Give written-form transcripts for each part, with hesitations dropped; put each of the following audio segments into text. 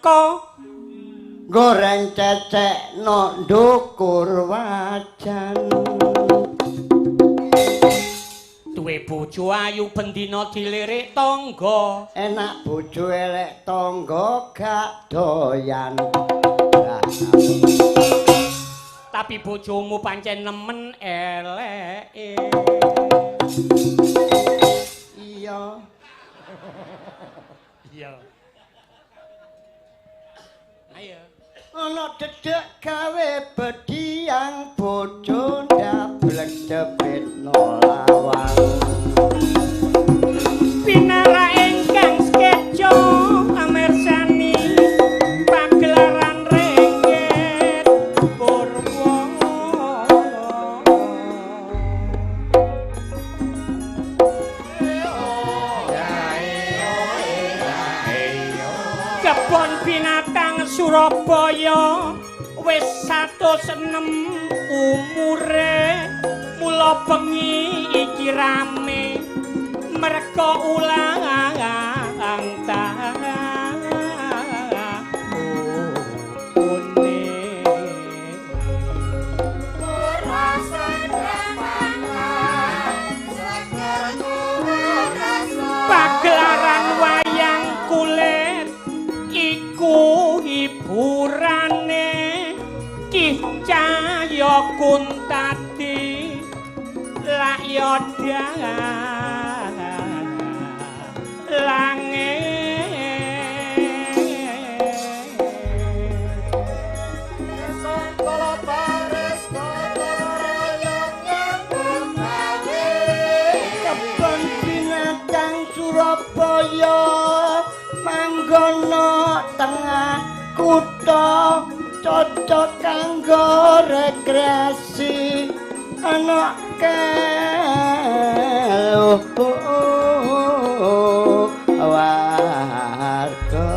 teka. Goreng cecek no ndukur wajan. Duwe bojo ayu bendina dilirik tangga. Enak bojo elek tangga gak doyan. Tapi bojomu pancen nemen eleke. Iya. Iya. Ayo. Ana dedek gawe bediang bojo ndablek jepit no lawang. Pinara ingkang skeco amersani pagelaran rengget purwa. Kebon binatang Surabaya wis 106 umure, mula bengi iki rame merga ulang tahune. Pagelaran wayang kulit iku hiburane Ki Cahya Kuntadi lak ya dalange. Kebon binatang Surabaya manggono tengah kutha, cocok kanggo rekreasi ana warga.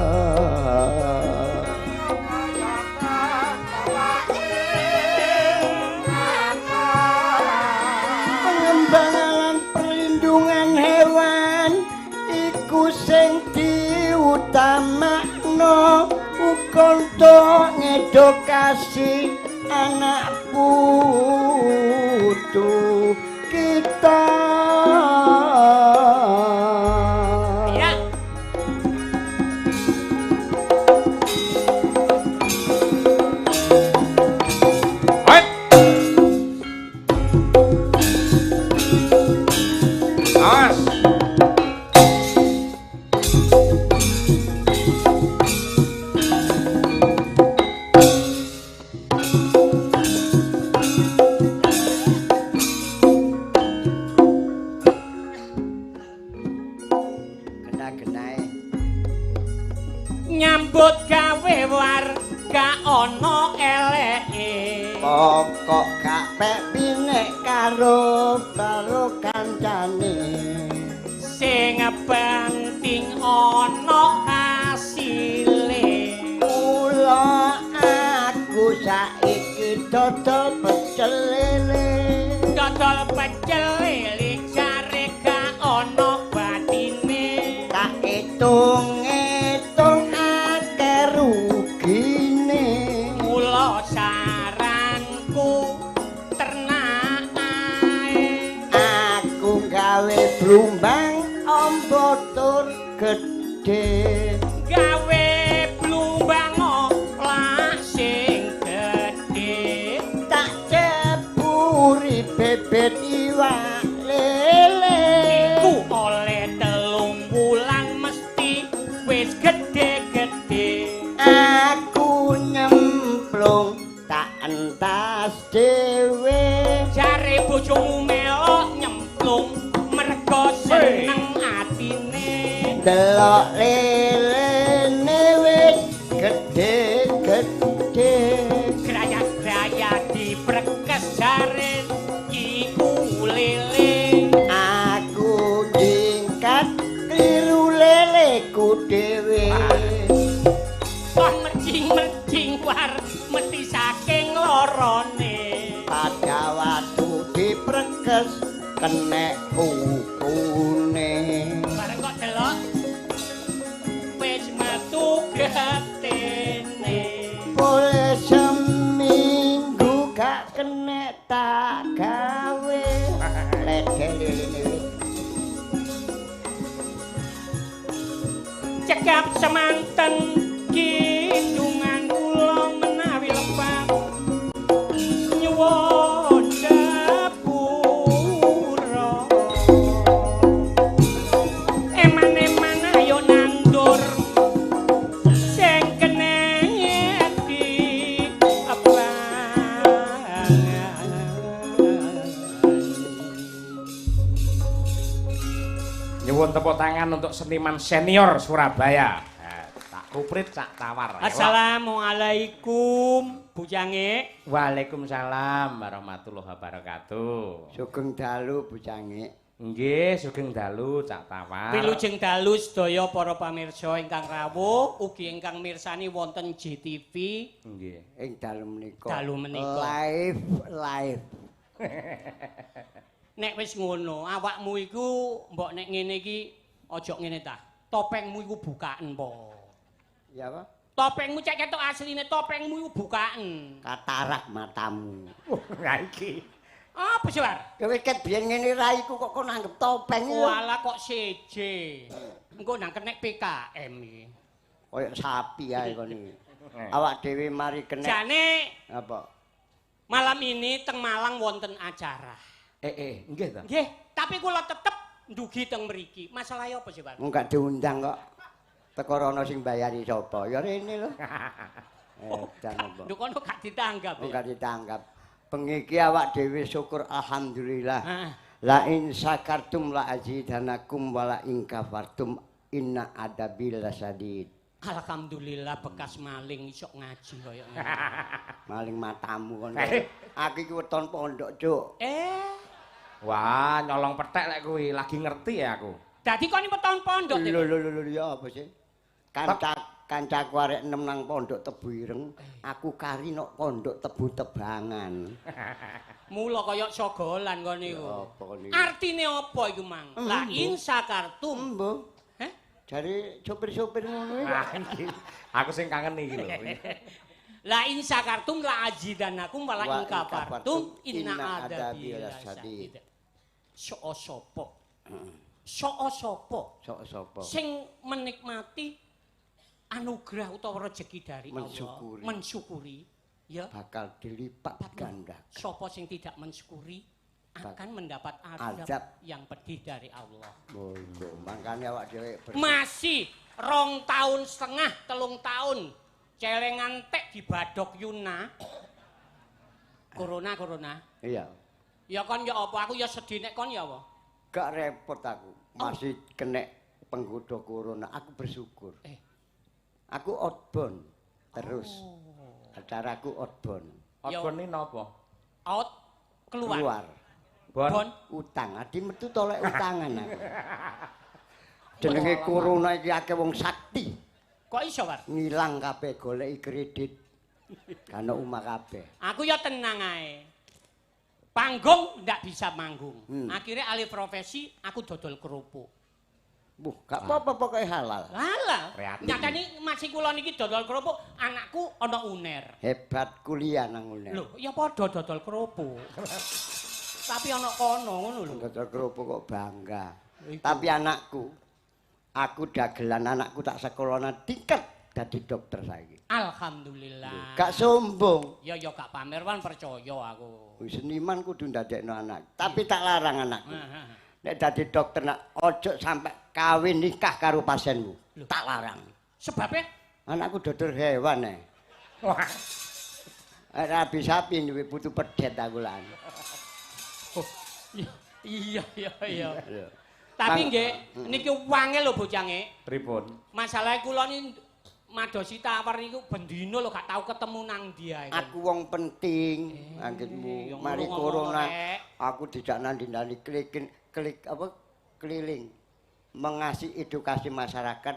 Pengembangan perlindungan hewan iku sing diutamakno uga untuk ngedukasi anak putu kita. Ya. Hai. Awas. Kena-kenae. Nyambut gawe war gak ana eleke. Pokok gak pek pinek karo karo kancane. Sing penting ana hasile. Mula aku saiki dodol pecel lele. Dodol pecel lele jare gak ana batine. Tak hitung-hitung akeh rugine. Mula saranku ternak ae. Aku gawe blumbang amba tur gedhe. Gawe blumbang lah sing gedhe. Tak cepuri bebet iwak lele. Iku oleh 3 wulan mesti wis gedhe-gedhe. Aku nyemplung tak entas dhewe. Jare bojomu melok nyemplung mergo seneng atine. Delok lelene wis gedhe-gedhe. Graya-graya diprekes jare iku lele. Aku jingkat kliru leleku dhewe. Kon mercing-mercing war mesti saking lorone. Pada waktu diprekes kenek kukune. Bareng kok delok wis metu getih. Cekap semanten kidungan kula menawi lepat nyuwun sepura. Eman-eman ayo nandur sing kene di pangan. Nyuwun tepuk tangan untuk seniman senior Surabaya. Tak Kuprit Cak Tawar. Assalamualaikum Bujange. Waalaikumsalam warahmatullahi wabarakatuh. Sugeng dalu Bujange. Nggih, sugeng dalu Cak Tawar. Wilujeng dalu sedaya para pamirsa ingkang rawuh, ugi ingkang mirsani wonten JTV. Nggih. Ing dalu menika. Dalu menika. Live live. Nek wis ngono, awakmu iku mbok nek ngene iki aja ngene ta. Topengmu iku bukaen po. Ya apa? Topengmu cek ketok asline, topengmu iku bukaen. Katarak matamu. Lah iki. Apa sih, War? Kowe ket biyen ngene raiku kok kon anggap topeng. Walah kok seje. Engko nang kenek PKM iki. Koyok sapi ae kon iki. Awak dhewe mari kenek. Jane apa? Malam ini teng Malang wonten acara. Nggih ta? Nggih, tapi kula tetep ndugi teng mriki. Masalahe apa sih, Pak? Wong gak diundang kok. Teko rono sing bayari sapa? Ya rene lho. Edan apa? Nduk kono gak ditanggap. Wong gak ditanggap. Bengi iki awak dhewe syukur alhamdulillah. La in syakartum la azidanakum wa la in kafartum inna adabil lasadid. Alhamdulillah bekas maling iso ngaji kaya ngene. Maling matamu kon. Aku iki weton pondok, Cuk. Wah, nyolong petek lek kuwi, lagi ngerti ya aku. Dadi kon weton pondok. Lho lho lho ya apa sih? Kancaku arek enem nang pondok Tebu Ireng, aku kari nok pondok Tebu Tebangan. Mula kaya sogolan kon niku. Apa kon niku? Artine apa iku, Mang? La in sakartum. Mbuh. Heh? Jare sopir-sopir ngono iki. Aku sing kangen iki lho. La in sakartum la azidanakum wa la in kafartum inna adabi lasadid. Sok sapa? Sok sapa? Sok sapa? Sing menikmati anugerah utawa rezeki dari Allah, mensyukuri, ya bakal dilipat ganda. Sapa sing tidak mensyukuri akan mendapat azab yang pedih dari Allah. Oh iya, makane awak dhewe masih 2,5 tahun, 3 tahun celengan tek dibadok Yuna. Corona. Iya. Ya kon ya apa? Aku ya sedih nek kon ya apa? Gak repot aku. Masih kenek penggoda corona, aku bersyukur. Aku outbound terus. Acaraku outbound. Outbound ini napa? Out keluar. Bon. Utang. Adi metu tolek utangan aku. Jenenge corona iki akeh wong sakti. Kok iso, War? Ngilang kabeh goleki kredit. Kan omah kabeh. Aku ya tenang ae. Panggung ndak bisa manggung. Akhirnya alih profesi aku dodol kerupuk. Buh, gak apa-apa pokoke halal. Halal. Nyatane masih kula niki dodol kerupuk, anakku ana UNER. Hebat kuliah nang UNER. Lho, ya padha dodol kerupuk. Tapi ana kono ngono lho. Dodol kerupuk kok bangga. Iku. Tapi anakku, aku dagelan anakku tak sekolahna tingkat dadi dokter saiki. Alhamdulillah. Gak sombong. Ya ya gak pamer wan percaya aku. Seniman kudu ndadekno anak, tapi tak larang anakku. Nek dadi dokter nak ojo sampai kawin nikah karo pasienmu. Tak larang. Sebabnya? Anakku dokter hewan e. Wah. Rabi sapi duwe putu pedet aku lan. Oh, iya iya iya. Tapi nggih niki wange lho bocange. Pripun? Masalahe kula niki madosi Tawar niku bendina lho gak tau ketemu nang dia. Aku wong penting anggitmu. Mari corona aku dijak nandi-nandi keliling mengasih edukasi masyarakat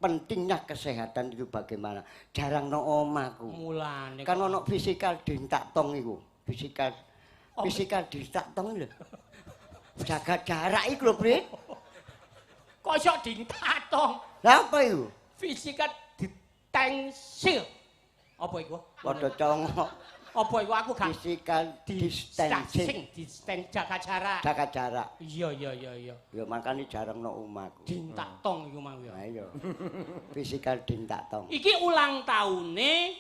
pentingnya kesehatan itu bagaimana. Jarang no omahku. Mulane kan ono fisikal dintak tong iku. Fisikal fisikal dintak tong lho. Jaga jarak iku lho, Brit. Kok iso dintak tong? Lah apa iku? Fisika ditengsil. Apa iku? Padha congok. Apa iku aku gak physical distancing. Distancing, jaga jarak. Jaga jarak. Iya iya iya iya. Ya makane jarang no omahku. Dintak tong iku mau ya. Lah iya. Physical dintak tong. Iki ulang tahune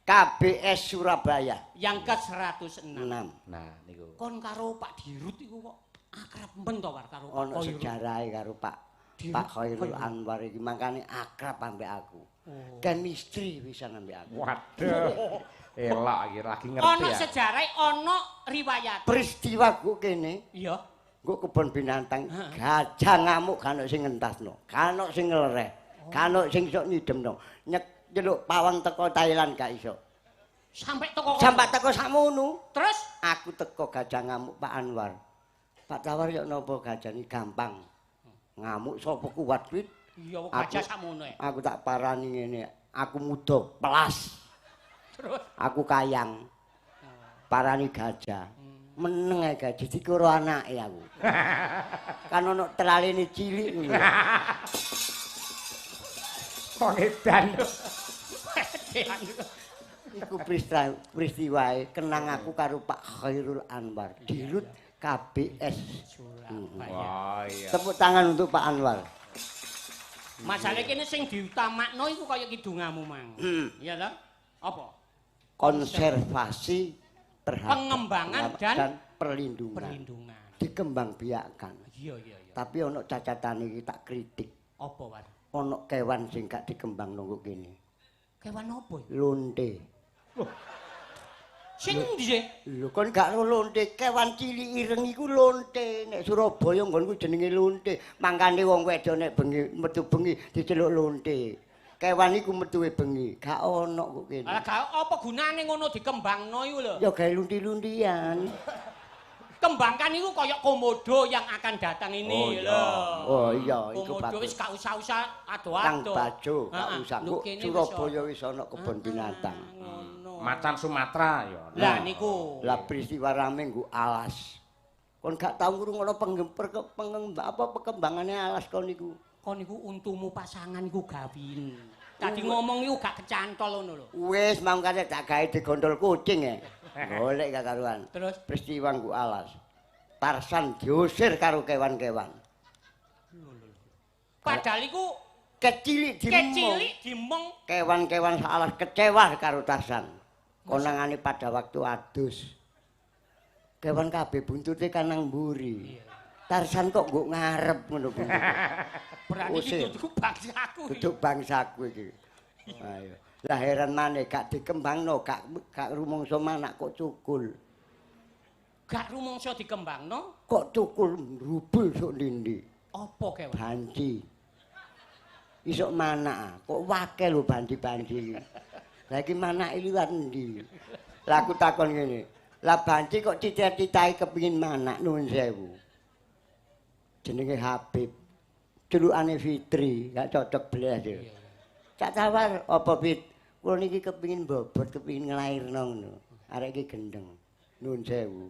KBS Surabaya yang ke-106. 6. Nah niku. Kon karo Pak Dirut iku kok akrab men to War karo Pak Ono Khairul. sejarahe karo Pak Dirut Pak Khairul Khairul. Anwar iki makane akrab ambek aku. Oh. Chemistry pisan ambek aku. Waduh. Elok iki lagi ngerti Ono ya. sejarahe, ono riwayat. Peristiwa ku kene Iya. nggo kebon binatang gajah ngamuk gak ono sing ngentasno, gak ono sing nglereh, gak ono sing iso nyidemno. Nyeluk pawang teko Thailand gak iso. Sampai teko kono. Sampai teko sakmono. Terus Aku teko gajah ngamuk Pak Anwar. Pak Tawar yo napa gajah iki gampang. Ngamuk sapa kuat kuwi? iya gajah sakmono e. Aku tak parani ngene, aku muda pelas. Terus Aku kayang. Parani gajah. Meneng ae gajah dikira anake aku. Kan ono telalene cilik ngono. Wong edan. Iku peristiwae kenang aku karo Pak Khairul Anwar, Dirut KBS. Surabaya. Wah iya. Tepuk tangan untuk Pak Anwar. Masalah kene sing diutamakno iku kaya kidungamu mang. Iya ta? Apa? Konservasi terhadap pengembangan dan perlindungan. Perlindungan. Dikembangbiakkan. Iya iya iya. Tapi ono cacatane iki tak kritik. Apa War? Ono kewan sing gak dikembangno kok kene. Kewan apa iku? Lonte. Sing endi sih? Lho kon gak ro lonte, kewan cilik ireng iku lonte. Nek Surabaya nggonku jenenge lonte. Mangkane wong wedok nek bengi metu bengi diceluk lonte. Kewan iku metuwe bengi, gak ono kok kene. Lah gak apa gunane ngono dikembangno iku lho. Ya gawe lunti-luntian. Kembangkan iku kaya komodo yang akan datang ini Oh, iya. lho. Oh iya, iku Komodo bagus. wis gak usah-usah Kang ado-ado. Bajo, gak Heeh. usah. Lho, Kok kene wis Surabaya wis ono kebon binatang. Ngono. Macan Sumatera ya. Lah niku. Lah peristiwa rame nggo alas. Kon gak tau ngrungokno apa perkembangane alas kon niku. Kon niku untumu pasangan iku gawin. Tadi ngomong iku gak kecantol ngono lho. Wis mangkane tak gawe digondol kucing e. Golek gak karuan. Terus Peristiwa nggo alas. Tarsan diusir karo kewan-kewan. padahal iku Kecilik dimong. kecilik dimong. Kewan-kewan sak alas kecewa karo Tarsan. Konangane pada waktu adus. Kewan kabeh buntute kan nang mburi. Tarsan kok nggo ngarep ngono buntute. Berarti iki Usir. dudu bangsaku. iki. Duduk bangsaku iki. Ayo. Lah heran maneh gak dikembangno, gak rumangsa manak kok cukul. Gak rumangsa dikembangno Kok cukul rubul sok ndi-ndi. apa kewan? Banci. Isok manak, kok wake lho banci-banci iki. Lah iki manake liwat endi? Lah aku takon ngene. Lah banci kok cita-citae kepengin manak nuwun sewu. Jenenge Habib. Celukane Fitri, gak cocok blas ya. Cak Tawar apa Fit? Kula niki kepengin bobot, kepengin nglairno ngono. Arek iki gendeng. Nuwun sewu.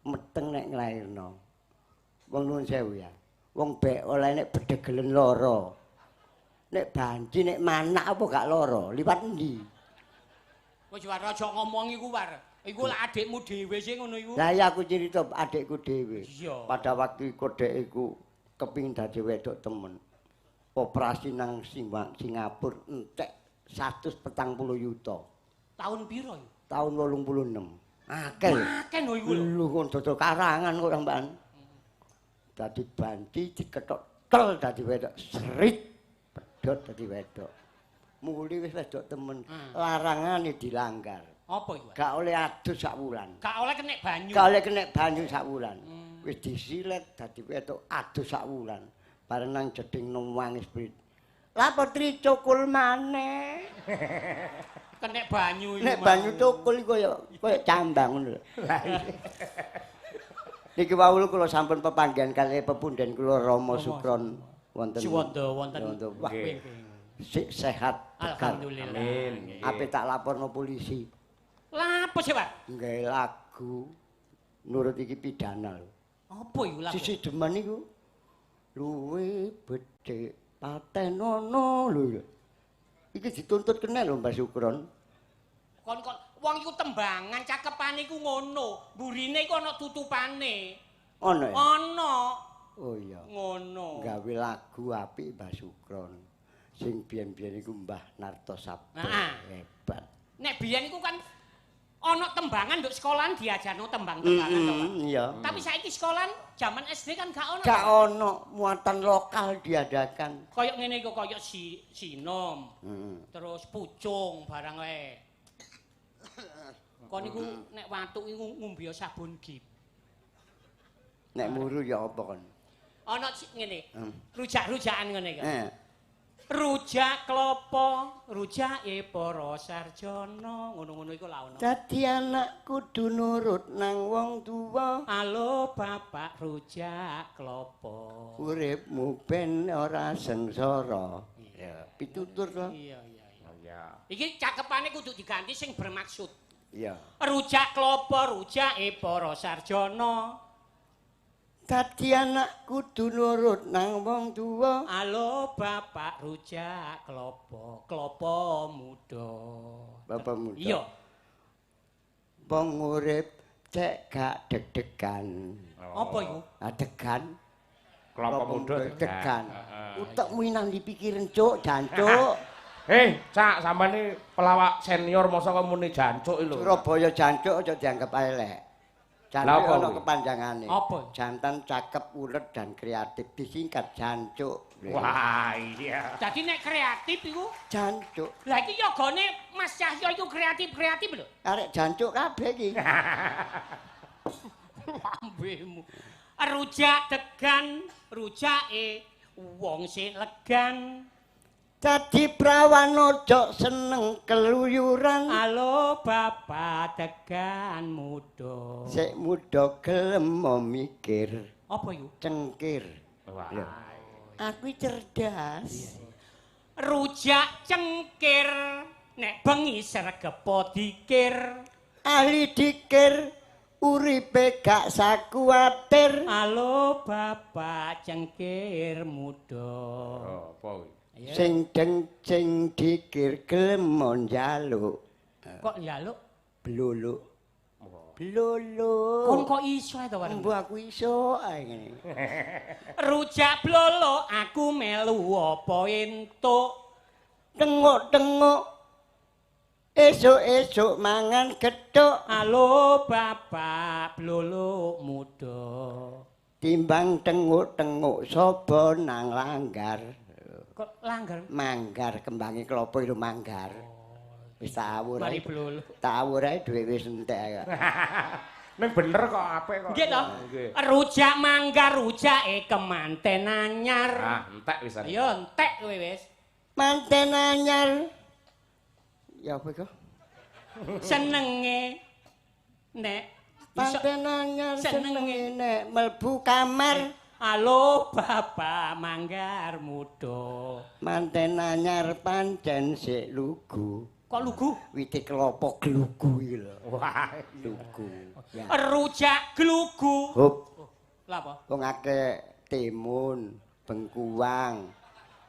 Meteng nek nglairno. Wong nuwun sewu ya. Wong bek oleh nek bedegelen lara. Nek banci nek manak apa gak lara? Liwat endi? Wis War aja ngomong iku War. Iku lak adikmu dhewe sing ngono iku. Lah iya aku cerita adikku dhewe. Iya. Pada waktu iku dek iku kepingin dadi wedok temen. Operasi nang Singapura entek 140 yuta. Tahun piro iku? Tahun 86. Akeh. Akeh lho iku lho. Lho kon dodol karangan kok sampean. Dadi banci diketok tel dadi wedok serit pedhot dadi wedok. Muli wis wedok temen, larangane dilanggar. Apa iku? Gak oleh adus sak wulan. Gak oleh kenek banyu. Gak oleh kenek banyu sak wulan. Wis disilet dadi wedok adus sak wulan. Bareng nang jeding nangis Brit. Lah Putri cukul maneh. Kenek banyu iku. Nek banyu cukul iku kaya kaya cambang ngono lho. Niki wau kula sampun pepanggihan kalih pepunden kula Rama Sukron wonten Suwondo wonten. Wah, sik sehat tegar. Alhamdulillah. Amin. Ape tak laporno polisi. Lah apa sih, Pak? Nggawe lagu nurut iki pidana lho. Apa iku lagu? Sisi demen iku luwe becik patenono lho. Iki dituntut kena lho Mbah Sukron. Kon kok Wong iku tembangan cakepane iku ngono. Burine iku ana tutupane. Ana ya? Ana. Oh iya. Ngono. Gawe lagu apik Mbah Sukron. Sing biyen-biyen iku Mbah Narto Sabdo. Hebat. Nek biyen iku kan ana tembangan nduk sekolahan diajarno tembang-tembangan to, Pak. Iya. Tapi saiki sekolahan jaman SD kan gak ono. Gak ono, muatan lokal diadakan. Kaya ngene iku kaya sinom. Terus pucung barang wae. Kon niku nek watuk iku ngombe sabun gip. Nek muru ya apa kon? Ana ngene. Rujak-rujakan ngene iki. Rujak klopo, rujake para sarjana, ngono-ngono iku lha ono. Dadi anak kudu nurut nang wong tuwa. Alo bapak rujak klopo. Uripmu ben ora sengsara. Ya, pitutur to. Iya, iya, iya. Iki cakepane kudu diganti sing bermaksud. Iya. Rujak klopo, rujake para sarjana. Dadi anak kudu nurut nang wong tuwa. Alo bapak rujak klopo, klopo muda. Bapak muda. Iya. Wong urip cek gak deg-degan. Apa iku? Ah degan. Klopo muda degan. Utekmu nang dipikirin cuk, jancuk. Hei, Cak, sampean iki pelawak senior mosok kok muni jancuk iki lho. Surabaya jancuk aja dianggap elek. Jancuk ana kepanjangane. Apa? Jantan cakep, ulet dan kreatif disingkat jancuk. Wah, iya. Dadi nek kreatif iku jancuk. Lah iki yogane Mas Cahyo iku kreatif-kreatif lho. Arek jancuk kabeh iki. Lambemu. Rujak degan, rujake wong sing legan. Dadi prawan aja seneng keluyuran. Alo bapak degan muda. Sik muda gelem mikir. Apa iku? Cengkir. Wah. Aku cerdas. Rujak cengkir nek bengi sregepo dikir. Ahli dikir uripe gak sakuwatir. Alo bapak cengkir muda. Oh, apa kuwi? Sing deng sing dikir gelem njaluk. Kok njaluk? Bluluk. Bluluk. Kon kok iso to, Wareng? Mbuh aku iso ae ngene. Rujak bluluk aku melu apa entuk. Tengok-tengok. Esuk-esuk mangan gethuk. Alo bapak bluluk muda. Timbang tenguk-tenguk sapa nang langgar. Kok langgar? Manggar kembange klopo itu manggar. Wis tak awur Mari ae. bluluk. Tak awur ae dhuwit wis entek ae. Ning bener kok apik kok. Nggih to? Rujak manggar rujake kemanten anyar. Ah, entek wisan. Iya, entek kowe wis. Manten anyar. Ya apa iku? Senenge nek manten anyar senenge nek mlebu kamar. Alo bapak manggar muda. Manten anyar pancen sik lugu. Kok lugu? Wite klopo glugu iki lho. Wah, lugu. Ya. Rujak glugu. Hup. Lha apa? Wong akeh timun, bengkuang,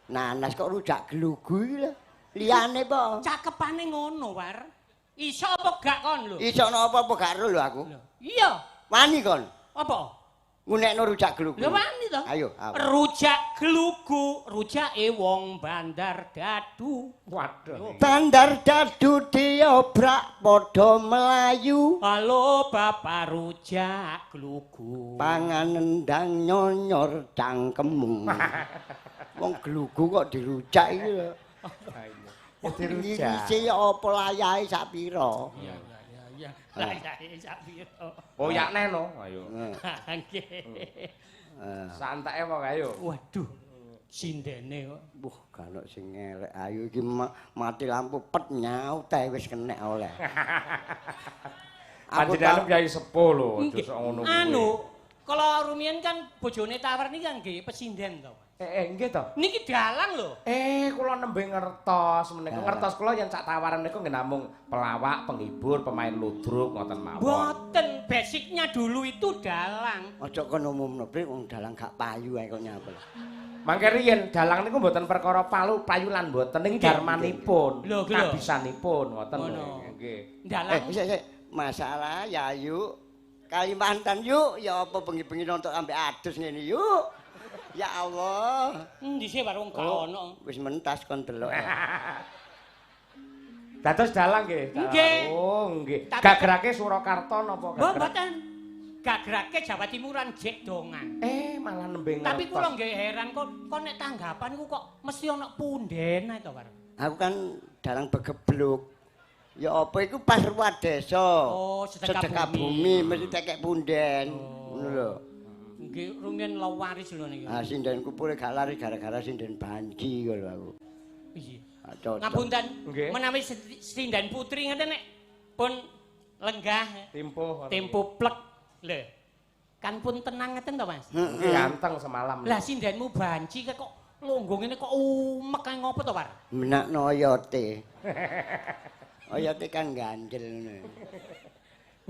nanas kok rujak glugu iki lho. Liyane po. Cakepane ngono, War. Iso apa gak kon lho? Iso napa apa gak ro lho aku. Iya. Wani kon. Apa? Ngunekno rujak glugu. Lho wani to? Ayo, rujak glugu, rujake wong Bandar Dadu. Waduh. Bandar Dadu diobrak padha melayu. Halo bapak rujak glugu. Pangan nendang nyonyor cangkemmu. Wong glugu kok dirujak iki lho. Ya dirujak. Iki apa layahe sak pira? Iya, iya, iya. Layahe sak pira? Oh, yakne no. Ayo. Nggih. Santeke wong ayo. Waduh. Sindene kok. Wah, gak ono sing ngelek. Ayo iki mati lampu pet nyaut ae wis kenek oleh. Panjenengan kyai sepuh lho, aja sok ngono kuwi. Anu, kala rumiyin kan bojone Tawar niki kan nggih pesinden to. Nggih to. Niki dalang lho. Kula nembe ngertos menika. Ngertos kula yen Cak Tawaran niku nggih namung pelawak, penghibur, pemain ludruk ngoten mawon. Mboten, basicnya dulu itu dalang. Aja kono umumno, Bri, wong dalang gak payu ae kok nyapa. Mangke riyen dalang niku mboten perkara palu payu lan mboten ning darmanipun, kabisanipun ngoten lho. Nggih. Dalang. Sik sik, masalah Yayu Kalimantan yuk, ya apa bengi-bengi nonton ambek adus ngene yuk. Ya Allah. Endi sih warung gak ono. Wis mentas kon delok. Dados dalang nggih. Nggih. Oh, nggih. Gagrake Surakarta napa gagrake? Mboten. Gagrake Jawa Timuran jek dongan. Malah nembe ngertos. Tapi kula nggih heran kok nek tanggapan iku kok mesti ana punden ae to, Pak. Aku kan dalang begebluk. Ya apa iku pas ruwat desa. Oh, sedekah bumi mesti tekek punden. Ngono lho. Nggih, rumiyin lawaris lho niki. Ah, sindenku pure gak lari gara-gara sinden banci lho aku. Piye? Ngapunten, menawi sinden putri ngeten nek pun lenggah tempo plek lho. Kan pun tenang ngeten to, Mas? Nggih, anteng semalam. Lah sindenmu banci kok lungguh ngene kok umek kae ngopo to, Pak? Menakno oyote. Oyote kan ganjel ngono.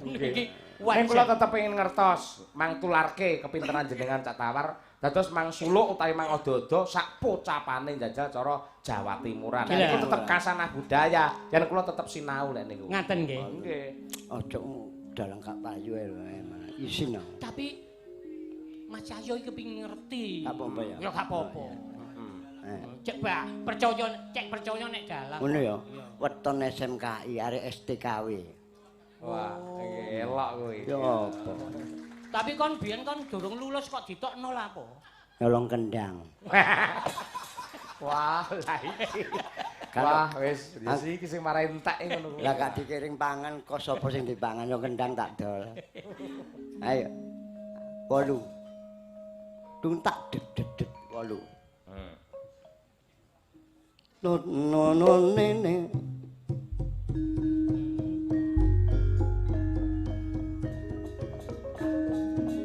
Nggih. Ning kula tetep pengin ngertos, mang tularke kepinteran jenengan Cak Tawar, dados mang suluk utawi mang odo-odo sak pocapane njajal cara Jawa Timuran. Niku tetep kasanah budaya, yen kula tetep sinau lek niku. Ngaten nggih. Nggih. Aja dalang gak payu ae lho, isin aku. Tapi Mas Cahyo iki kepengin ngerti. Gak apa-apa ya. Ya gak apa-apa. Cek percaya, cek percaya nek dalang. Ngono ya. Weton SMKI arek STKW. Wah, elok kuwi. Ya apa? Tapi kon biyen kon durung lulus kok ditokno lha apa? Nyolong kendang. Wah, lah iki. Wah, wis iki sing marai entek ngono kuwi. Lah gak dikiring pangan kok sapa sing dipangan yo kendang tak dol. Ayo. 8. Dung tak det det det 8. No no no ne ne.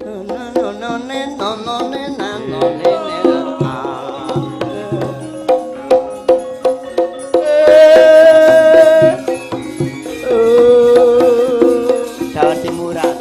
No no no ne no no ne na no ne ne a. Jawa Timuran.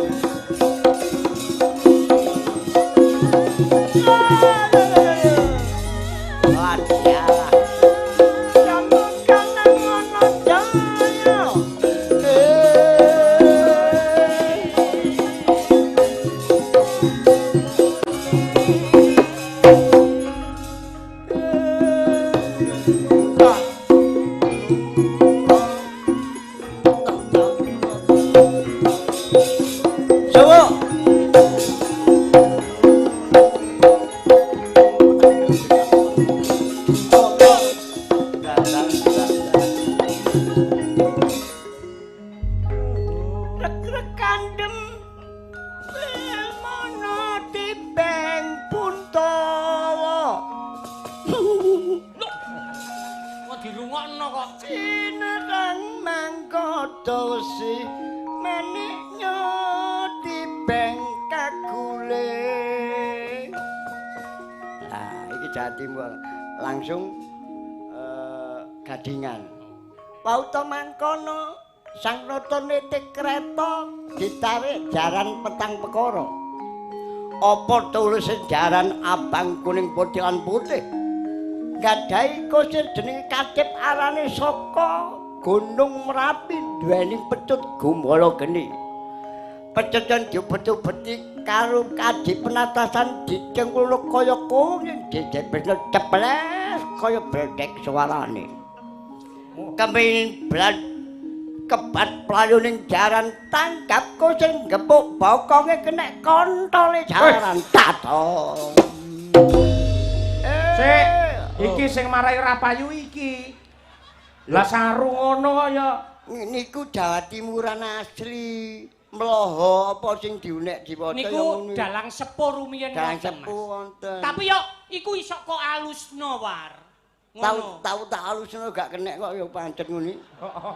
Langsung gadingan. Pauta mangkono sang rata nitik kreta ditarik jaran petang perkara. Apa tuluse jaran abang kuning putih lan putih? Gadhahi kusir jenenge Katip arane saka Gunung Merapi duweni pecut gumbala geni. Pecutan diubet-ubeti karo kadi penatasan dicengkluk kaya kuning dijebesno ceples kaya bledek suarane. Kepingin blat kebat playuning jaran tanggap kusir gepuk bokonge kenek kontole jaran tato. Sik, iki sing marai ora payu iki. Lah saru ngono kaya niku Jawa Timuran asli. Mloho apa sing diunek diwaca ya ngono. Niku dalang sepuh rumiyin wonten, Mas. Wonten. Tapi yo iku iso kok alusno, War. Ngono. Tau tak alusno gak kenek kok ya pancet ngene. Heeh.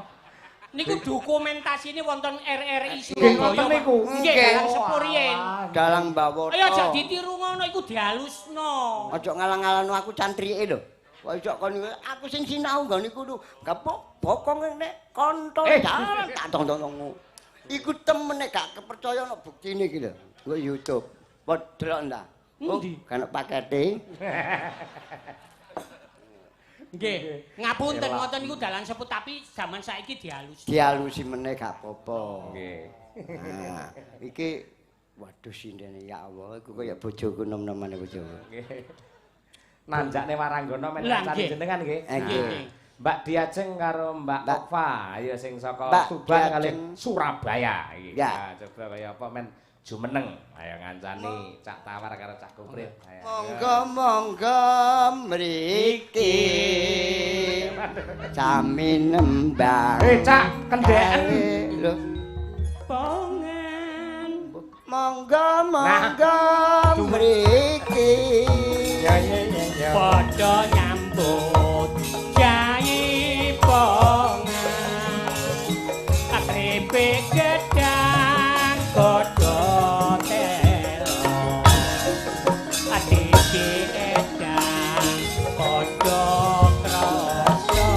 Niku dokumentasine wonten RRI Surabaya. Wonten niku. Nggih, dalang sepuh riyin. Dalang Bawota. Ayo aja ditiru ngono iku dialusno. Aja ngalang-alangno aku cantrike lho. Kok iso kon aku sing sinau nggon niku lho. Gepuk bokong nek kontol jaran tak tong-tong. Iku temen nek gak kepercaya ana buktine iki lho. Nggo YouTube. Padha ndak. Endi? Oh, kan pakete. Nggih, ngapunten ngoten niku dalan sepuh tapi zaman saiki dihalusi. Dihalusi meneh gak apa-apa. Nggih. Nah, iki waduh sindene ya Allah, iku kaya bojoku nom-nomane bojoku. Nggih. Nanjakne waranggana men kancane jenengan nggih. Nggih. Mbak Diajeng karo Mbak Okva, ayo sing saka Tuban kali Surabaya iki. Nah, coba kaya apa men jumeneng. Ayo ngancani Cak Tawar karo Cak Kuprit. Monggo monggo mriki. Sami nembang. Cak kendheken lho. Pongan. Monggo monggo mriki. Ya ya ya. Padha nyambut jaipongan. Atripe gedang godho telo. Atipi edang padha krasa.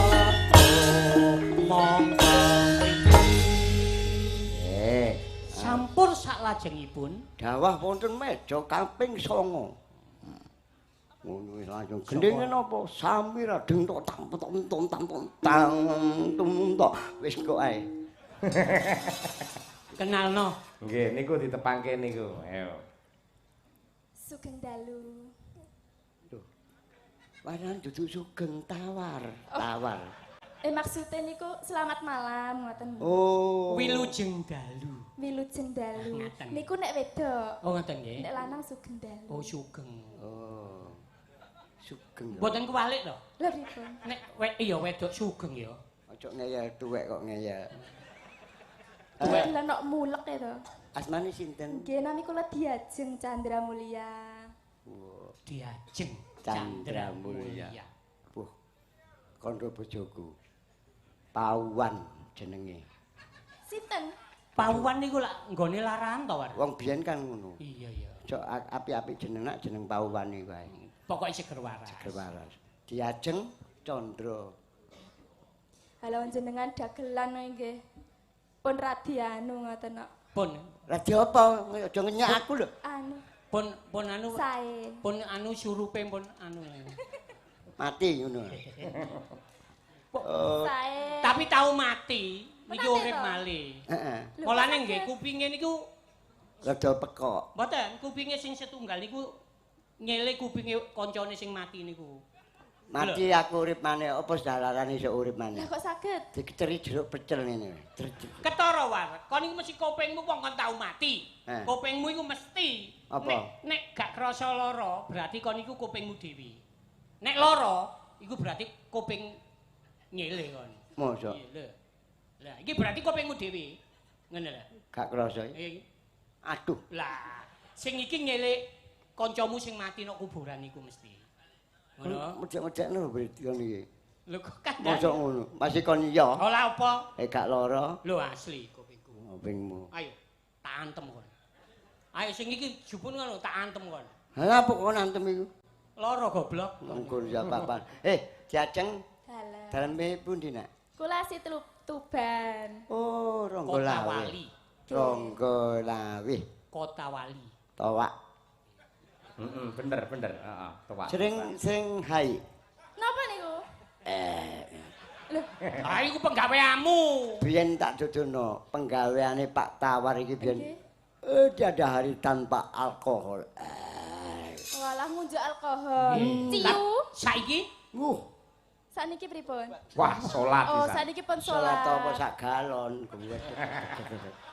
Monggo mriki. Sampur saklajengipun dawah wonten meja kaping 9. Ngono wis langsung gendenge napa samira deng tok tang tong tong tang tang tum tok wis kok ae. Kenalno. Nggih niku ditepangke niku. Ayo. Sugeng dalu. Lho. Waran dudu sugeng tawar, tawar. Maksudnya niku selamat malam ngoten. Oh. Wilujeng dalu. Wilujeng dalu. Niku nek wedok. Oh ngoten nggih. Nek lanang sugeng dalu. Oh sugeng. Oh. Sugeng. Mboten kuwalik to? Lha pripun? Nek iya wedok sugeng ya. Aja ngeyel tuwek kok ngeyel. Tuwek lha nok mulek e to. Asmane sinten? Nggih nami kula Diajeng Chandra Mulia. Diajeng Chandra Mulia. Wuh. Kandha bojoku. Pauwan jenenge. Sinten? Pauwan niku lak nggone laran to, War? Wong biyen kan ngono. Iya iya. Aja api-api jeneng nak jeneng Pauwan iku ae. Pokoke seger waras. Seger waras. Diajeng Chandra. Halo jenengan dagelan nggih. Pun radi anu ngoten kok. Pun radi apa? Aja ngenyak aku lho. Anu. Pun pun anu. Sae. Pun anu surupe pun anu. Mati ngono. Sae. Tapi tau mati niki urip malih. Heeh. Mulane nggih kupinge niku rada pekok. Mboten, kupinge sing setunggal niku nyele kupinge kancane sing mati niku. Mati aku urip maneh, apa dalarane iso urip maneh? Lah kok saged? Dikeceri jeruk pecel ngene. Ketara war, kon iku mesti kupingmu wong kon tau mati. Kupingmu iku mesti. Apa? Nek gak krasa lara, berarti kon iku kupingmu dhewe. Nek lara, iku berarti kuping nyele kon. Mosok. Iya. Lah, iki berarti kupingmu dhewe. Ngene lho. Gak krasa iki. Aduh. Lah, sing iki nyele kancamu sing mati nok kuburan iku mesti. Ngono. Medhek-medhekno berarti kon iki. Lho kok kandhane. Mosok ngono. Masih kon iya. Ora apa. Gak lara. Lho asli kupingku. Kupingmu. Ayo, tak antem kon. Ayo sing iki jupun ngono tak antem kon. Lah apa kon antem iku? Lara goblok. Monggo ya papan. Diajeng. Dalam. Daleme pundi, Nak? Kula asli Tuban. Oh, Ronggo Lawe. Ronggo Lawe. Kota Wali. Towak. Heeh, bener bener, heeh, towak. Sering sing hai. Napa niku? Lho, ah iku penggaweanmu. Biyen tak dudono penggaweane Pak Tawar iki biyen. Tiada hari tanpa alkohol. Walah ngunjuk alkohol. Ciu. Saiki? Sakniki pripun? Wah, salat. Oh, sakniki pun salat. Salat apa sak galon.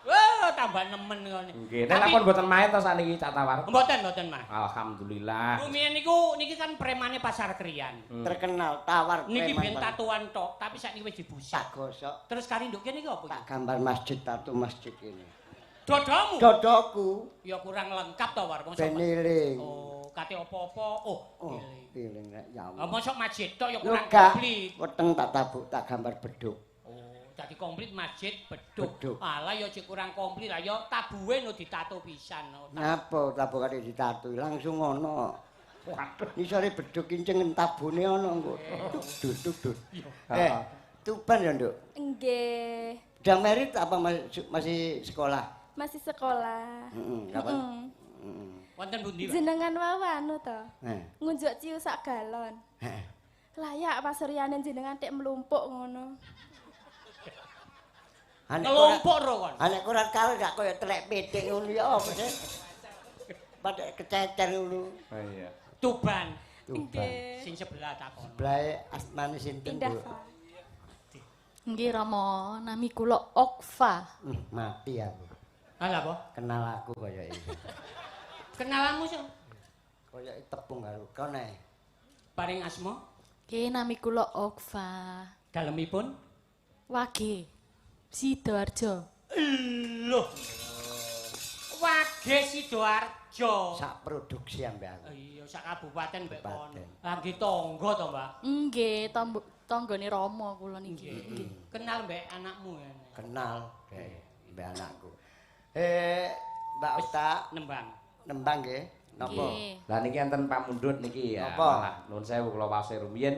Wah, tambah nemen ngene. Nggih, nek pun mboten main to sakniki Cak Tawar? Mboten, mboten, Mas. Alhamdulillah. Rumiyin niku niki kan premane Pasar Krian. Terkenal Tawar preman. Niki ben tatuan tok, tapi sakniki wis dibusak. Tak gosok. Terus kari nduk kene iki apa iki? Tak gambar masjid tato masjid ini. Dodomu? Dodoku. Ya kurang lengkap to, War. Ben eling. Oh, kate apa-apa. Oh, eling rek ya Allah. Mosok masjid tok ya kurang komplit. Weteng tak tabuk tak gambar beduk. Oh, dadi komplit masjid beduk. Alah ya cek kurang komplit lah ya tabuhe no ditato pisan. Napa tabukane ditato langsung ngono. Waduh, nisore beduk kinceng tabune ana engko. Duk duk duk. Tuban ya, Nduk? Nggih. Udah married apa masih sekolah? Masih sekolah. Heeh, kapan? Wonten pundi, Pak? Jenengan wau anu to. Heeh. Ngunjuk ciu sak galon. Heeh. Layak pasuryane jenengan tek mlumpuk ngono. Ngelompok ro kon. Anek ora karo gak koyo telek pitik ngono ya apa sih? Padha kececer ngono. Oh iya. Tuban Tuban. sing sebelah takon. Sebelahe asmane sinten, Indah, Bu? Pak. Nggih Rama, nami kula Okfa. Mati aku. Lah apa? Kenal aku kaya iki. Kenalanmu sih. Kaya tepung karo kene. Paring asma Nggih nami kula Okfa. dalemipun Wage. Sidoarjo. Loh. Wage Sidoarjo. Sak produksi ambek aku. Iya, sak kabupaten mbek kono. Kabupaten. Lah nggih tangga to, Mbak? Nggih, tanggane Rama kula niki. Nggih. Kenal mbek anakmu ya. Kenal mbek anakku. Mbak Okta Nembang. nembang nggih. Napa? Nggih. Lah niki enten pamundhut niki ya. Napa? Malah nuwun sewu kula wase rumiyin.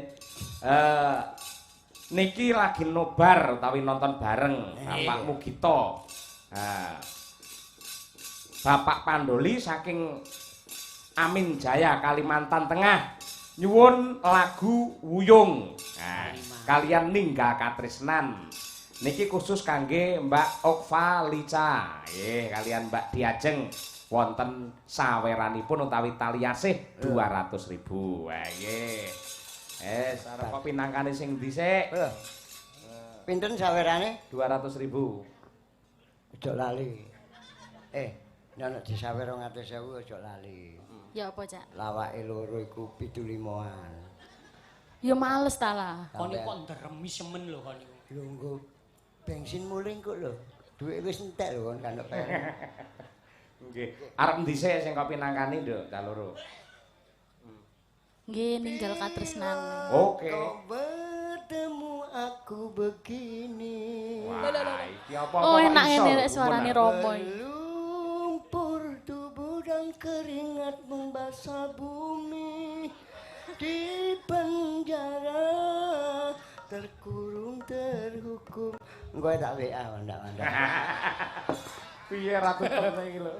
Niki lagi nobar utawi nonton bareng Bapak Mugito. Nah. Bapak Pandoli saking Amin Jaya Kalimantan Tengah nyuwun lagu Wuyung. Nah, kalian ninggal katresnan. Niki khusus kangge Mbak Okfa Lica. Nggih, kalian Mbak Diajeng wonten saweranipun utawi taliasih 200.000. Wah, nggih. Arep kok pinangkane sing ndi sik? Lho. Pinten sawerane? 200.000. Aja lali. Nek ana disawer 200.000 aja lali. Ya apa, Cak? Lawake loro iku 75-an. Ya males ta lah. Kon iku kok nderemi semen lho kon iku. Lho nggo bensin muling kok lho. Duit wis entek lho kon kan kok. Nggih. Arep ndi sik sing kok pinangkani, Nduk, cah loro? Nggih, ninggal katresnan. Oke. Kau bertemu aku begini. Wah, iki apa Oh, kok enak iso ngene rek lho, suarane gumun, Rama iki. Berlumpur tubuh dan keringat membasah bumi. Di penjara terkurung terhukum. Engko tak WA mandak-mandak. Piye ra tutup iki lho.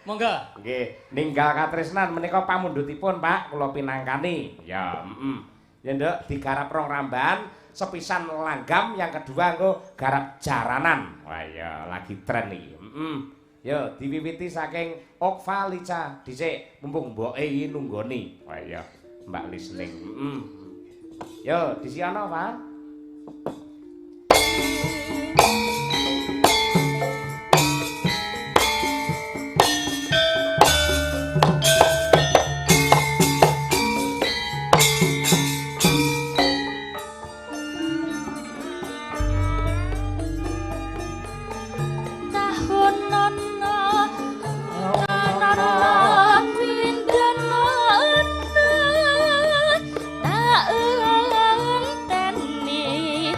Monggo. Nggih, ninggal katresnan menika pamundhutipun, Pak, kula pinangkani. Ya, heeh. Ya, Nduk, digarap rong rambahan, sepisan langgam, yang kedua engko garap jaranan. Wah, ya lagi tren iki. Heeh. Yo, diwiwiti saking Okfa Lica dhisik, mumpung mboke iki nunggoni. Wah, ya, Mbak listening. Heeh. Yo, disiana, Pak. Tahun nono nono windana tak enteni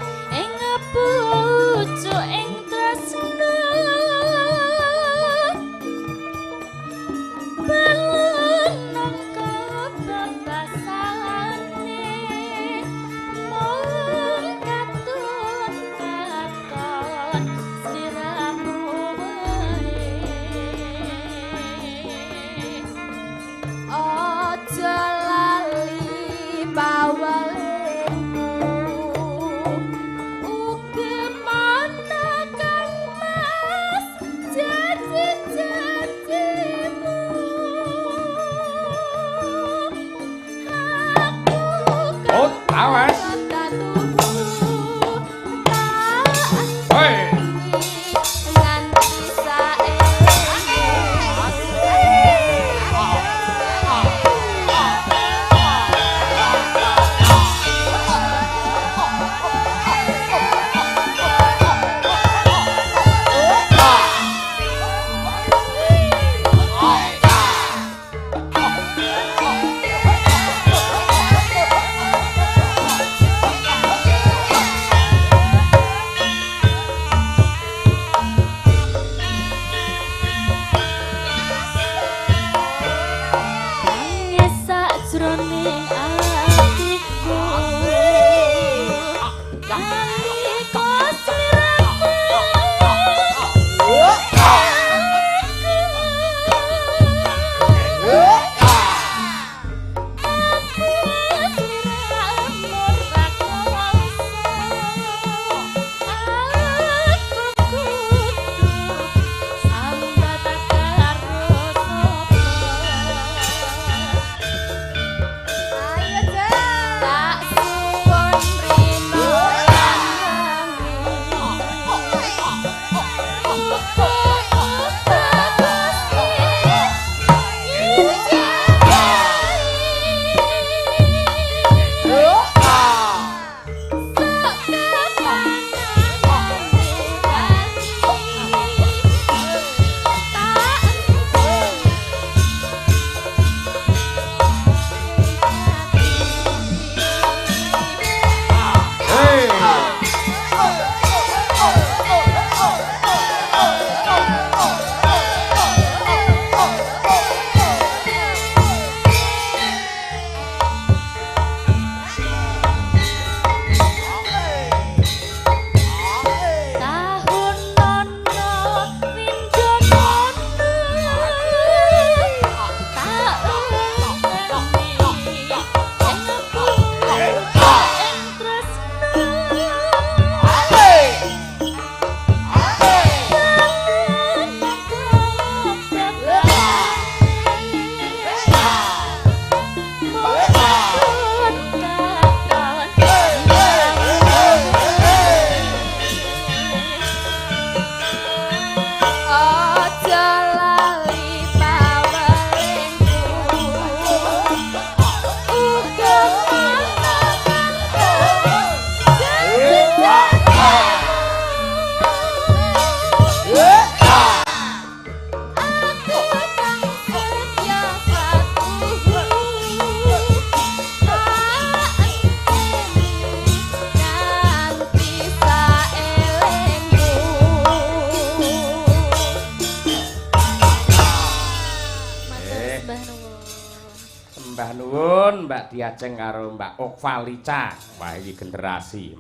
Diajeng karo Mbak Okvalica. Wah iki generasi.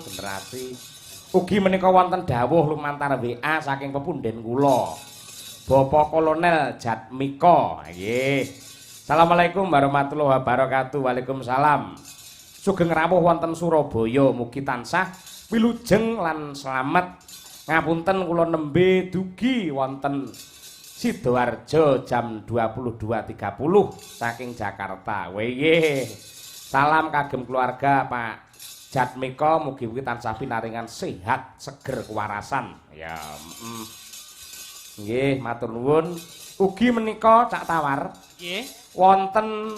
Generasi. Ugi menika wonten dawuh lumantar WA saking pepunden kula. Bapak Kolonel Jatmiko. Nggih. Assalamualaikum warahmatullahi wabarakatuh. Waalaikumsalam. Sugeng rawuh wonten Surabaya, mugi tansah wilujeng lan slamet. Ngapunten kula nembe dugi wonten Sidoarjo jam 22.30 saking Jakarta. Weye. Salam kagem keluarga Pak Jatmiko, mugi-mugi tansah pinaringan sehat, seger kewarasan. Ya, Nggih, matur nuwun. Ugi menika Cak Tawar. Nggih. Wonten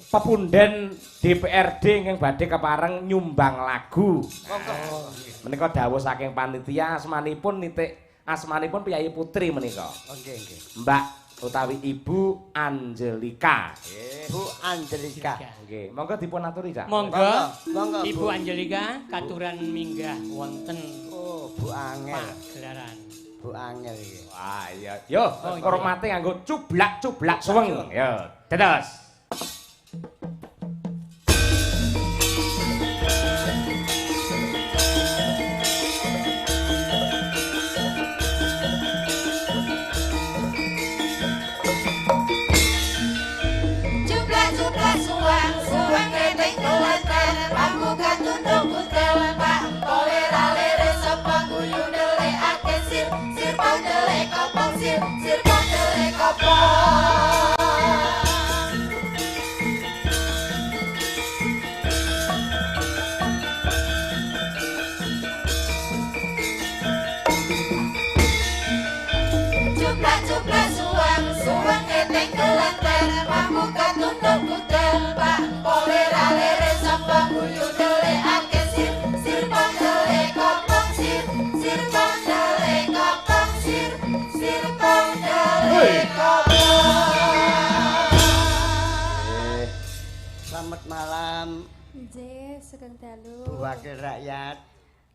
pepunden DPRD ingkang badhe kepareng nyumbang lagu. Monggo. Menika dawuh saking panitia, asmanipun nitik asmanipun Piyayi Putri menika. Oh nggih nggih. Mbak utawi Ibu Angelika. Bu Angelika. Nggih, monggo dipun aturi, Cak. Monggo. Monggo Ibu Angelika katuran minggah wonten. Oh, Bu Angel. Pagelaran. Bu Angel iki. Wah, iya. Yo, hormate nganggo cublak-cublak suweng. Yo, dados. Cublak-cublak suweng, suweng ning Klaten, pambukan tunduk kutel, Pak Empole ra lere sapa guyu ndelekake sir, sir pondelek kopong sir, sir pondelek kopong. Cublak-cublak suweng, suweng ning Klaten, pambukan tunduk kutel, Pak Empole ra lere sapa guyu ndelekake sir, sir pondelek kopong sir, sir pondelek kopong sir, sir pondelek kopong. Selamat malam Nggih, sugeng dalu. Bu Wakil Rakyat.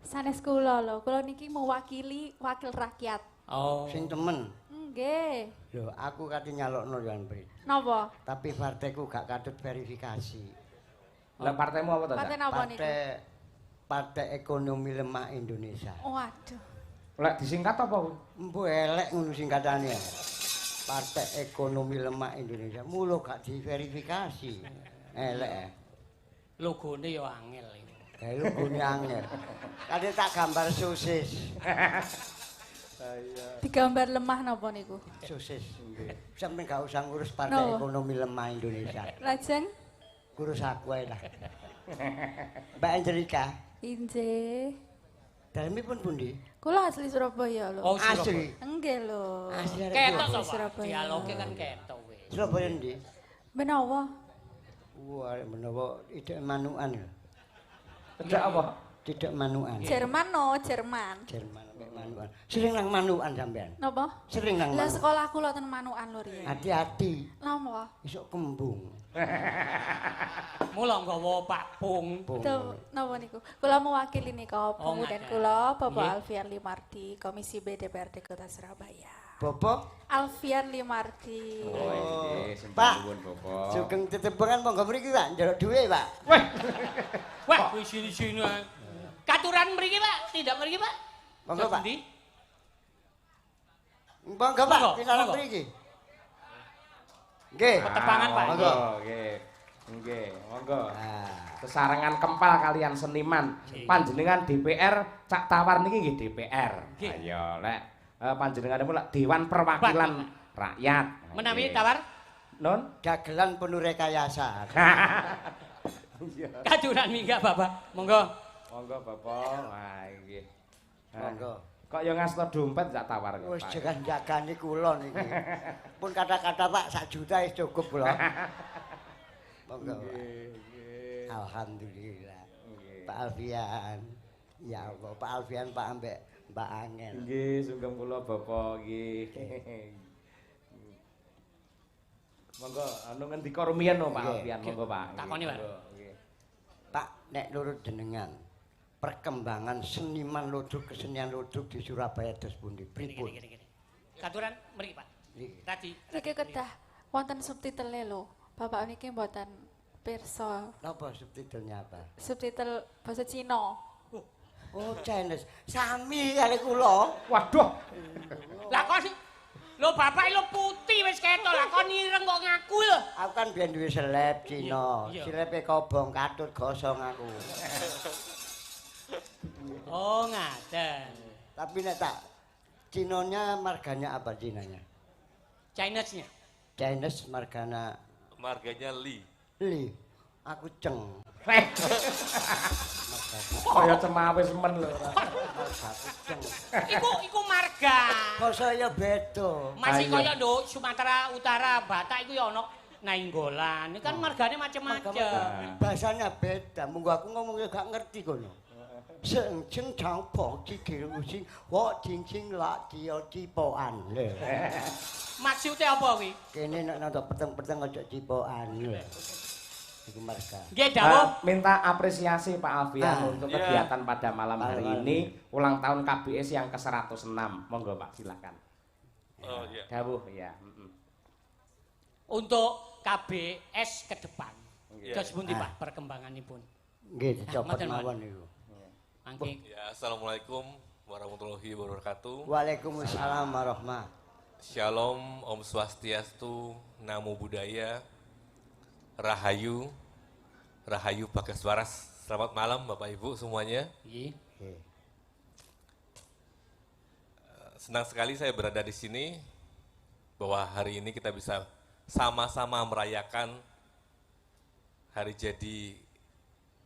Sanes kula lho, kula niki mewakili wakil rakyat. Oh. Sing temen. Nggih. Lho, aku kate nyalokno ya, Pri. Napa? Tapi partaiku gak katut verifikasi. Lah partaimu apa to, Cak? Partai napa niku? Partai Ekonomi Lemah Indonesia. Waduh. Lek disingkat apa kuwi? Embuh elek ngono singkatane. Partai Ekonomi Lemah Indonesia. Mulo gak diverifikasi. Elek. Logone ya angel iki. Logone angel. Kate tak gambar sosis. Digambar lemah napa niku? Sosis. Sampe gak usah ngurus Partai Napa? Ekonomi Lemah Indonesia. Lajeng Ngurus aku ae lah. Mbak Angelika, injih. dalemipun pundi? Kula asli Surabaya lho. Oh, Surabaya. Asli. Nggih lho. Asli arek Ketok to, Surabaya. Pak. Surabaya. Dialoge kan ketok wis. Surabaya ndi? Menawa Wah, arek menawa tidak manukan lho. Tidak apa? Tidak manukan. Jerman no, Jerman. Jerman ambek manukan. Sering nang manukan sampean. Napa? Sering nang Lah manukan. sekolah kula ten Manukan lho riyen. Hati-hati, Napa? isuk kembung. Mula nggawa Pak Pung. Pung. Tuh, napa niku? Kula mewakili nika Oh, pemudan ngaten. kula Bapak Nggih. Alfian Limardi, Komisi B DPRD Kota Surabaya. Bapak Alfian Limardi. Oh, nggih, sembah Pak. nuwun, Bapak. Sugeng tetepengan monggo mriki, Pak, njaluk dhuwit, Pak. Weh, Wah, kuwi sini-sini. Katuran mriki, Pak. Tidak mriki, Pak. Monggo, Pak. Endi? Monggo, Pak, Monggo, pinarak monggo. mriki. Nggih. Tepangan, Pak. Monggo. Nggih. Nggih, monggo. Ah, Sesarengan kempal kalian seniman. Panjenengan DPR Cak Tawar niki nggih DPR. Nggih. Ayo lek panjenenganipun lek Dewan Perwakilan Rakyat. Menawi Nggih. tawar Nun? dagelan penuh rekayasa. katuran minggah, Bapak. Monggo. Monggo Bapak. Wah, nggih. Monggo. Kok ya ngasto dompet Cak Tawar kok, Wis Pak. jangan jagani kula niki. Pun kata-kata Pak sak juta wis cukup kula. Monggo. Pak. Nggih, nggih. Alhamdulillah. Nggih. Pak Alfian. Ya Allah, Pak Alfian Pak ambek Mbak Angel. Nggih, sungkem kula Bapak nggih. Monggo anu ngendika rumiyin no Pak Nggih. Alfian, monggo Pak. Takoni, Pak. Monggo, nggih. Pak, nek nurut jenengan perkembangan seniman ludruk kesenian ludruk di Surabaya terus pundi? Pripun? Gini, gini, gini. Katuran mriki, Pak. Niki. Tadi. Niki kedah wonten subtitele lho. Bapak niki mboten Pirsa. Napa subtitlenya apa? Subtitle basa Cina. Oh, Chinese. Sami kali kula. Waduh. Lah kok sih lho bapak lho putih wis ketok lah kon ireng kok ngaku lho. Aku kan biyen duwe seleb Cina. Iya. Selepe kobong katut gosong aku. Oh, ngaten. Tapi nek tak Cinanya marganya apa Cinanya? Chinese-nya. Chinese margana Marganya Li. Li. Aku ceng. Kaya cemawis men lho. Margaku ceng. Iku marga. Basa ya beda. Masih Ayo. kaya nduk Sumatera Utara, Batak iku ya ana Nainggolan. Ini kan margane macem-macem. Bahasanya beda. Munggo aku ngomong ya gak ngerti kono. Seng ceng chang po ji ki ru sing wo jing jing la ji yo ji po an. Lho. Maksudnya apa kuwi? Kene nek nonton peteng-peteng aja cipokan lho. Iku marga. Nggih, dawuh. Minta apresiasi Pak Alfian Ah. untuk Iya. kegiatan pada malam hari Malam ini ulang tahun KBS yang ke-106. Monggo Pak silakan. Oh iya. Dawuh ya. Mm-mm. Untuk KBS ke depan. Iya. Terus pundi Ah. Pak perkembanganipun? Nggih dicopot Ngoten, Pak. mawon niku. Mangke Ya, assalamualaikum warahmatullahi wabarakatuh. Waalaikumsalam warahmatullahi. Shalom, Om Swastiastu, Namo Buddhaya, Rahayu, Rahayu Bagas Waras. Selamat malam Bapak Ibu semuanya. nggih. Nggih. Senang sekali saya berada di sini bahwa hari ini kita bisa sama-sama merayakan hari jadi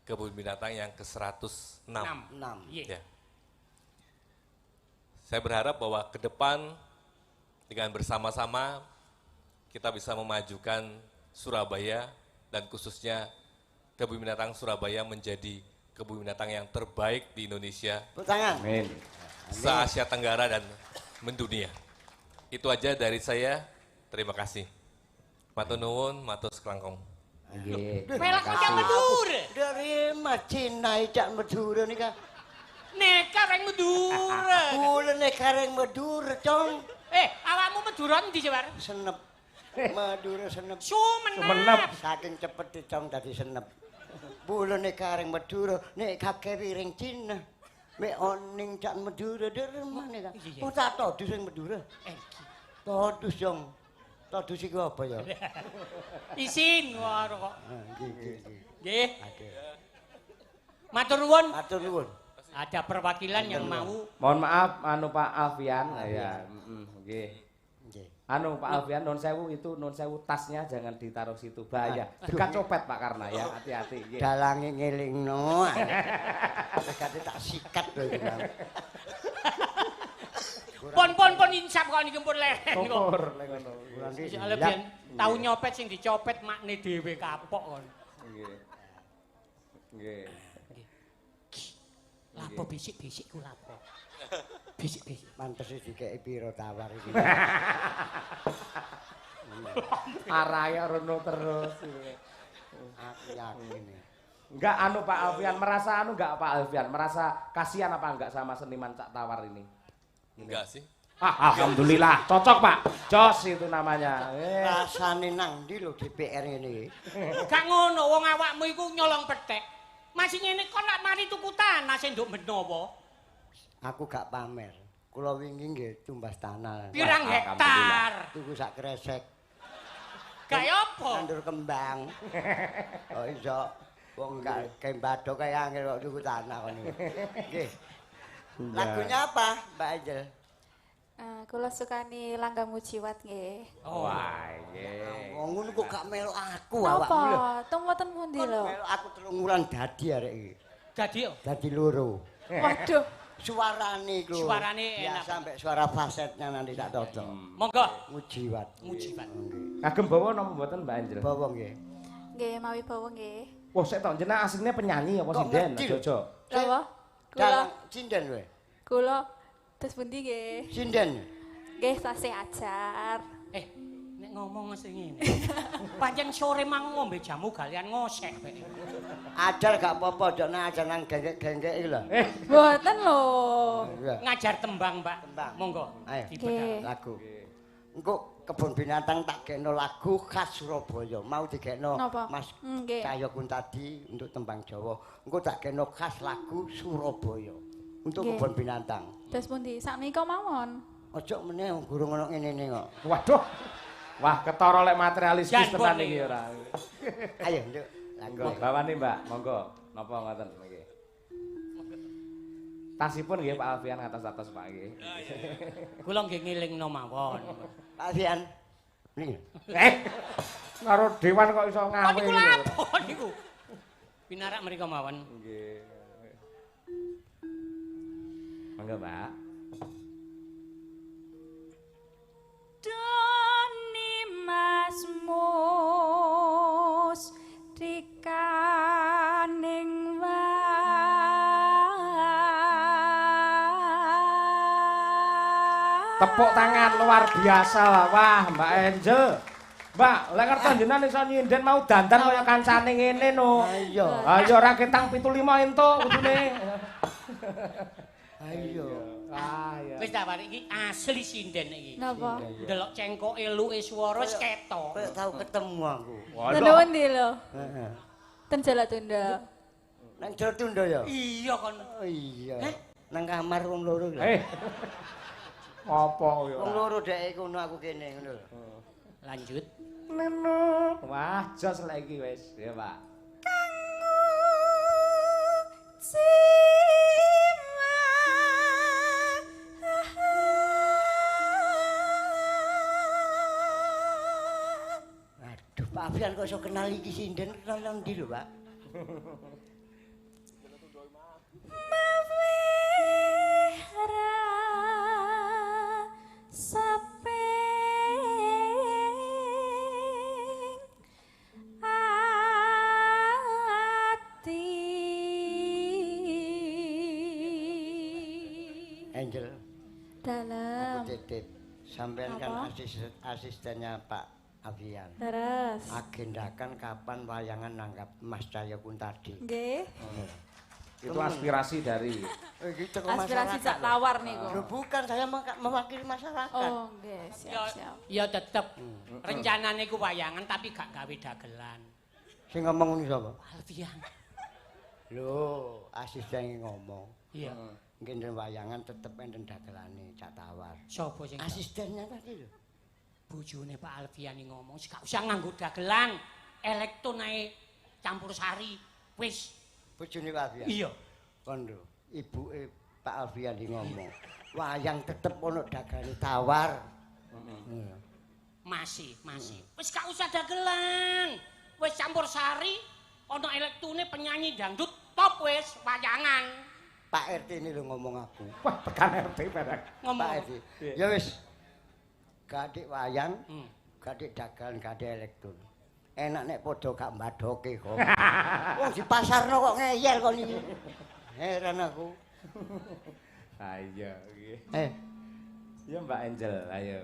Kebun Binatang yang ke-106. Enam. 6. Nggih. Ya. Saya berharap bahwa ke depan dengan bersama-sama kita bisa memajukan Surabaya dan khususnya Kebun Binatang Surabaya menjadi kebun binatang yang terbaik di Indonesia, Tepuk tangan. Amin. se-Asia Tenggara dan mendunia. Itu aja dari saya. Terima kasih. Matur nuwun, matur sekelangkong. Nggih. Pelak kok cak Madura. Dari Cina cak Madura nika. Neka reng Madura. Kula neka reng Madura, Cong. Awakmu Madura endi sih, War? Senep. Madura senep. Sumenep. Sumenep. Saking cepet Cong dadi senep. Kula neka reng Madura, nek kakek ring Cina. Mek oning cak Madura deremane nika. Iya, iya. Oh tak todus ring Madura. Todus, Cong. Todus iku apa ya? Isin war kok. Ah, nggih, nggih, nggih. Nggih. Aduh. Matur nuwun. Matur nuwun. Ada perwakilan yang mau Mohon maaf anu Pak Alfian. Ya, nggih. Nggih. Anu Pak Alfian nun sewu itu nun sewu tasnya jangan ditaruh situ bahaya. Dekat copet Pak Karna ya, hati-hati nggih. Dalange ngelingno. Dekate tak sikat lho iki. pon pon pon insap kok niki pun leren kok. Syukur lek ngono. Soale biyen tau nyopet sing dicopet makne dhewe kapok kon. Nggih. Nggih. Lapo bisik-bisik ku lapo. Bisik-bisik. Pantes dikeki pira tawar iki. Arahe rono terus. Aku yakin. Enggak anu Pak Alfian merasa anu enggak Pak Alfian merasa kasihan apa enggak sama seniman Cak Tawar ini? Enggak sih. Ah, alhamdulillah, cocok Pak. Jos itu namanya. Rasane nang ndi lho DPR ngene iki? Gak ngono wong awakmu iku nyolong pethek. Masih ngene kon lak mari tuku tanah sing nduk Benowo. Aku gak pamer. Kula wingi nggih tumbas tanah. Pirang Wah, hektar? Tuku sak kresek. Gawe apa? Nandur kembang. Oh iso wong gak kembadok kaya angel kok tuku tanah kon niku. Nggih. Lagunya apa, Mbak Angel? Kula sukani Langgam Mujiwat nggih. Oh. Wah, nggih. Wong ngono kok gak melok aku awakmu lho. Napa? Teng wonten pundi lho? Melok aku 3 wulan dadi arek iki. Dadi yo. Dadi loro. Waduh. Suarane iku. Suarane enak. Biasa ambek suara fasetnya nanti tak toto. Monggo Mujiwat. Mujiwat. Nggih. Kagem bawa napa mboten Mbak Angel? Bawa nggih. Nggih, mawi bawa nggih. Wah, sik tok jenengan asline penyanyi apa Kok sinden? ngerti lho? Aja-aja. Napa? Kula Dalang sinden kowe. kula terus pundi nggih? Sinden. Nggih, sasih ajar. Nek ngomong mesti ngene. Pancen sore mang ngombe jamu galian ngosek pek. Ajar gak apa-apa, aja nang ajar nang genggek-genggek iki lho. Mboten lho. Iya. Ngajar tembang, Pak. Tembang. Monggo. Ayo. Dibedhak. Nggih. Lagu. Engko Kebun Binatang tak gekno lagu khas Surabaya. Mau digekno Mas Cahyo Kuntadi untuk tembang Jawa. Engko tak gekno khas lagu Surabaya untuk Kebun Binatang. Terus pundi? Sakmenika mawon. Ojo meneh gurung ono ngene-ngene kok. Waduh. Wah, ketara lek materialistis tenan iki ora. Ayo, Nduk. Lagu. Bawane, Mbak. Monggo. Napa ngoten niki? Tasipun nggih Pak Alfian atas-atas Pak nggih. Kula nggih ngelingno mawon. Pak Alfian. Niki. Karo dewan kok iso ngawe. Niku lapo niku? Pinarak mriko mawon. Nggih. Monggo, Mbak. Doni Mas Mus dikaning tepuk tangan luar biasa. Wah, Mbak Angel. Mbak, lek ngertos jenengan iso nyinden mau dandan kaya kancane ngene no. Ayo. Ayo ora ketang 75 entuk kudune. Ayo. Ah iya. Wis tak wari iki asli sinden iki. Napa? Delok cengkoke eluke swara wis ketok. Kaya tau ketemu aku. Ten ndi lho? Heeh. Ten Jalatunda. Nang Jalatunda ya? Iya kon. Oh iya. Nang kamar wong loro lho. Apa ya? Wong loro dheke kono aku kene ngono lho. Lanjut. Neno. Wah, jos lek iki wis, ya Pak. Kanggo Aduh, Pak Alfian kok iso kenal iki sinden kenal nang ndi lho, Pak? Angel. Dalam. Aku titip. Sampean kan asistennya Pak Alfian. Terus. Agendakan kapan wayangan nanggap Mas Cahyo Kuntadi. Nggih. Itu aspirasi dari aspirasi Cak Tawar niku. Loh, bukan, saya mewakili masyarakat. Oh, nggih, siap, siap. Ya tetep. Rencanane ku wayangan tapi gak gawe dagelan. Sing ngomong ngono sapa? Alfian. Lho, asisten ngomong. Iya. Nggih wayangan tetep enten dagelane Cak Tawar. Sapa sing asistennya tadi lho? Bojone Pak Alfian ngomong, gak usah nganggo dagelan, elektron ae campur sari. Wis. Bojone Pak Alfian. Iya. Kondo, ibuke Pak Alfian iki ngomong, wayang tetep ono dagelane Tawar. Heeh. Masih, masih. Wis gak usah dagelan. Wis campur sari, ono elektune penyanyi dangdut top wis wayangan. Pak RT ini lho ngomong aku. Wah, tekan RT barang. Ngomong. Pak RT. Ya wis. Gak wayang, gak dagelan, gak elektron. Enak nek padha gak mbadhoke kok. Wong di pasarno kok ngeyel kok niki. Heran aku. Ha iya iki. Ya Mbak Angel, ayo.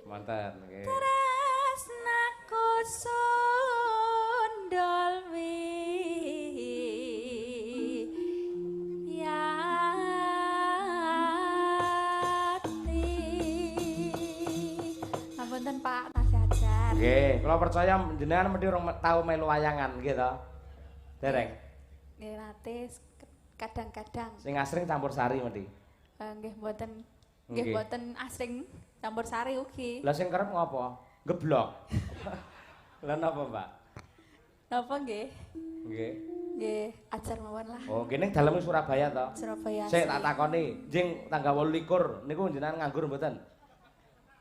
Mantan nggih. Sundol wiyati. Ngapunten Pak, tasih ajar. Nggih, kula percaya jenengan mesti urung tau melu wayangan nggih to. Dereng. Nggih nate kadang-kadang. Sing asring campur sari mesti. Nggih mboten nggih mboten asring campur sari ugi. Lah sing kerep ngopo? Geblok. Lah napa, Mbak? Napa nggih? Nggih. Nggih, ajar mawon lah. Oh, nggih ning daleme Surabaya to. Surabaya. Sik tak takoni, njing tanggal 28 niku jenengan nganggur mboten?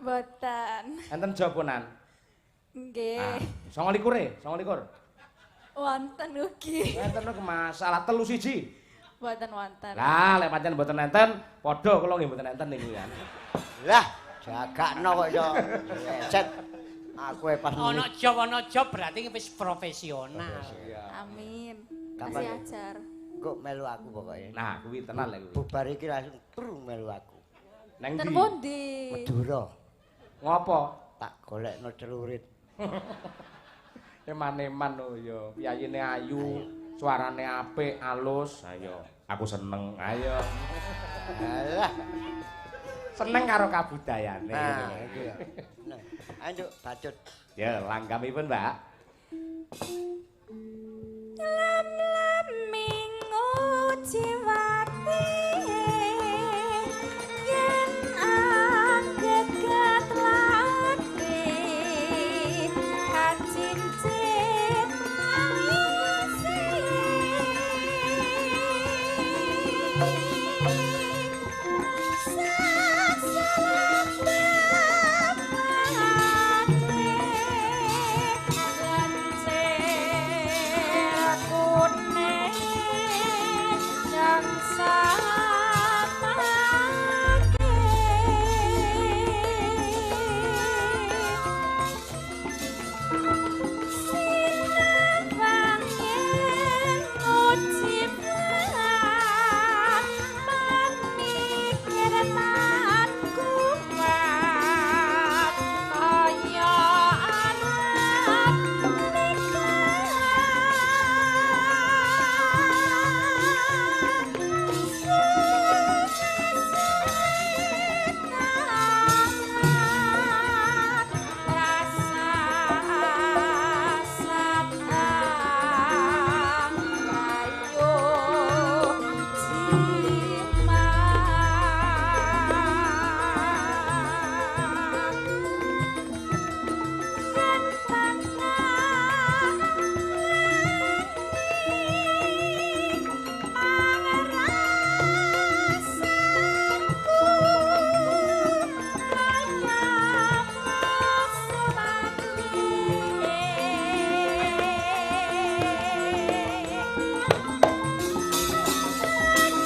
Mboten. Enten joponan? Nggih. Ah, 29-e, 29. Wonten ugi. Enten kok masalah 31. Mboten wonten. Lah, lek pancen mboten enten, padha kula nggih mboten enten niku ya. Lah, jagakno kok ya. Set. Aku e pas Ana job ana job berarti wis profesional. Amin. Kapan Masih ya? ajar. Kok melu aku pokoke. Nah, kuwi tenan lek kuwi. Bubar iki langsung tru melu aku. Neng Ten ndi? pundi? Madura Ngopo? tak golekno celurit. Eman-eman oh ya, piyayine ayu, suarane apik, alus. Ayo, aku seneng. Ayo. Alah. Seneng karo kabudayane. Nah, iku ya. Nah, ayo bacut. Ya, langgamipun, Mbak. Lam-laming ujiwati yen anggeget lati kacincin alise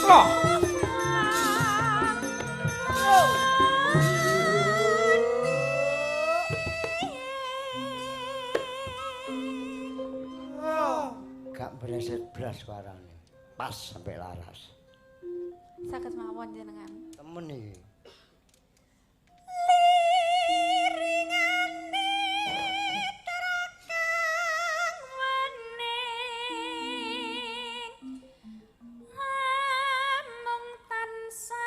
Loh, Gak meleset blas suarane. Pas sampai laras. Saged mawon jenengan. Temen iki. Liringane terakang wening amung tansah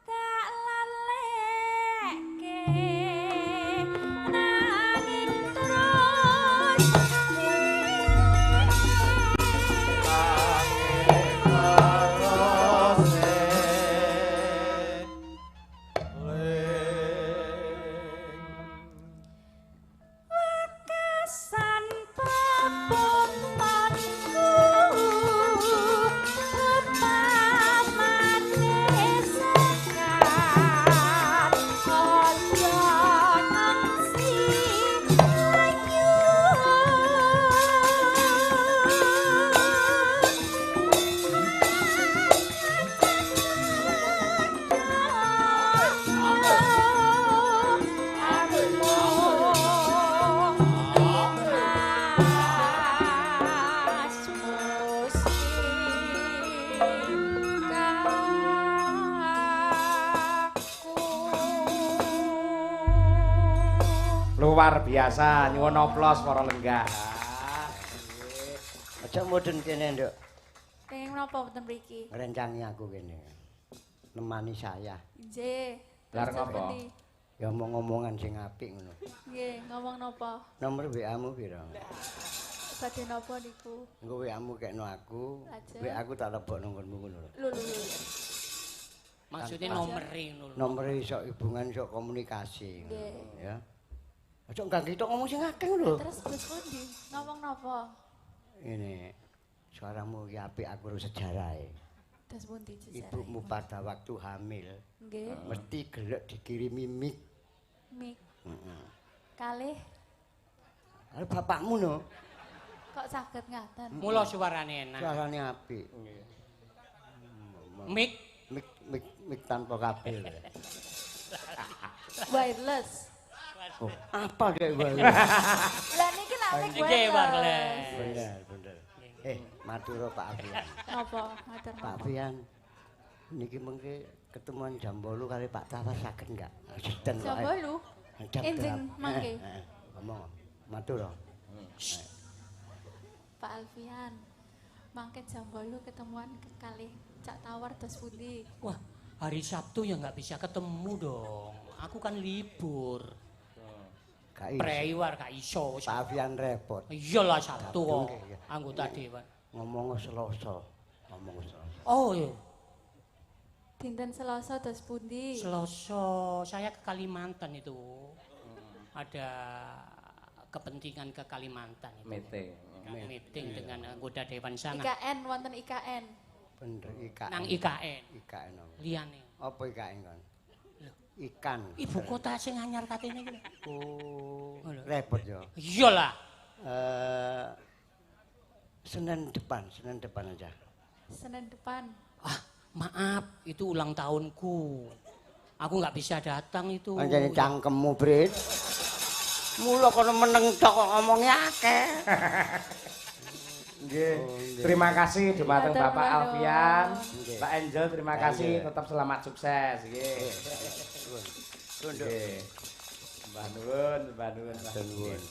tak laleke nanging terus Terus Luar biasa, nyuwun oplos para lenggah. Aja mudhun kene, Nduk. Kenging menapa wonten mriki? Ngrencangi aku kene. Nemani saya. Nggih. Lah ngapa? Ya omong-omongan sing apik ngono. Nggih, ngomong napa? Nomor WA-mu pira? Badhe napa niku? Engko WA-mu kekno aku. WA aku tak lebokno nggonmu ngono lho. Lho lho. Maksudnya nomere ngono lho. Nomere iso hubungan iso komunikasi ngono ya. Aja ganggu tok ngomong sing akeh lho. Terus Gus pundi? Ngomong napa? Ini suaramu iki apik aku ro sejarahe. Terus pundi sejarahe? Ibumu pada waktu hamil. Nggih. Mesti gelek dikirimi mik. Mik. Heeh. Kalih. Karo bapakmu no. Kok saged ngaten? Mula suarane enak. Suarane apik. Nggih. Mik mik mik mik tanpa kabel. Wireless. Oh, apa dek wireless? Lah niki lak mik wireless. Bener, bener. Matur Pak Afian. Napa? Matur Pak Afian. Niki mengke ketemuan jam 8 kali Pak Tawar saged enggak? Jam 8. Enjing mangke. Ngomong, matur. Pak Alfian, mangke jam 8 ketemuan kalih Cak Tawar dos pundi? Wah, hari Sabtu ya nggak bisa ketemu dong. Aku kan libur. Prei war gak iso. Pak Alfian repot. Iyalah Sabtu kok anggota dewan. Ngomong Selasa, ngomong Selasa. Oh iya. Dinten Selasa dos pundi? Selasa, saya ke Kalimantan itu. Ada kepentingan ke Kalimantan itu. Meeting. Meeting dengan anggota dewan sana. IKN wonten IKN. Bener IKN. Nang IKN. IKN apa? Liyane. Apa IKN kon? Ikan. Ibu kota sing anyar katene iki. Oh, repot ya. Iyalah. Senin depan aja. Senin depan. Ah, maaf, itu ulang tahunku. Aku nggak bisa datang itu. Anjane cangkemmu, Brit. Mula kono meneng tok kok ngomongnya akeh. Nggih. Terima kasih dumateng Bapak Alfian, Pak Angel, terima kasih, tetap selamat sukses nggih. Nggih. Mbah nuwun, mbah nuwun, mbah nuwun.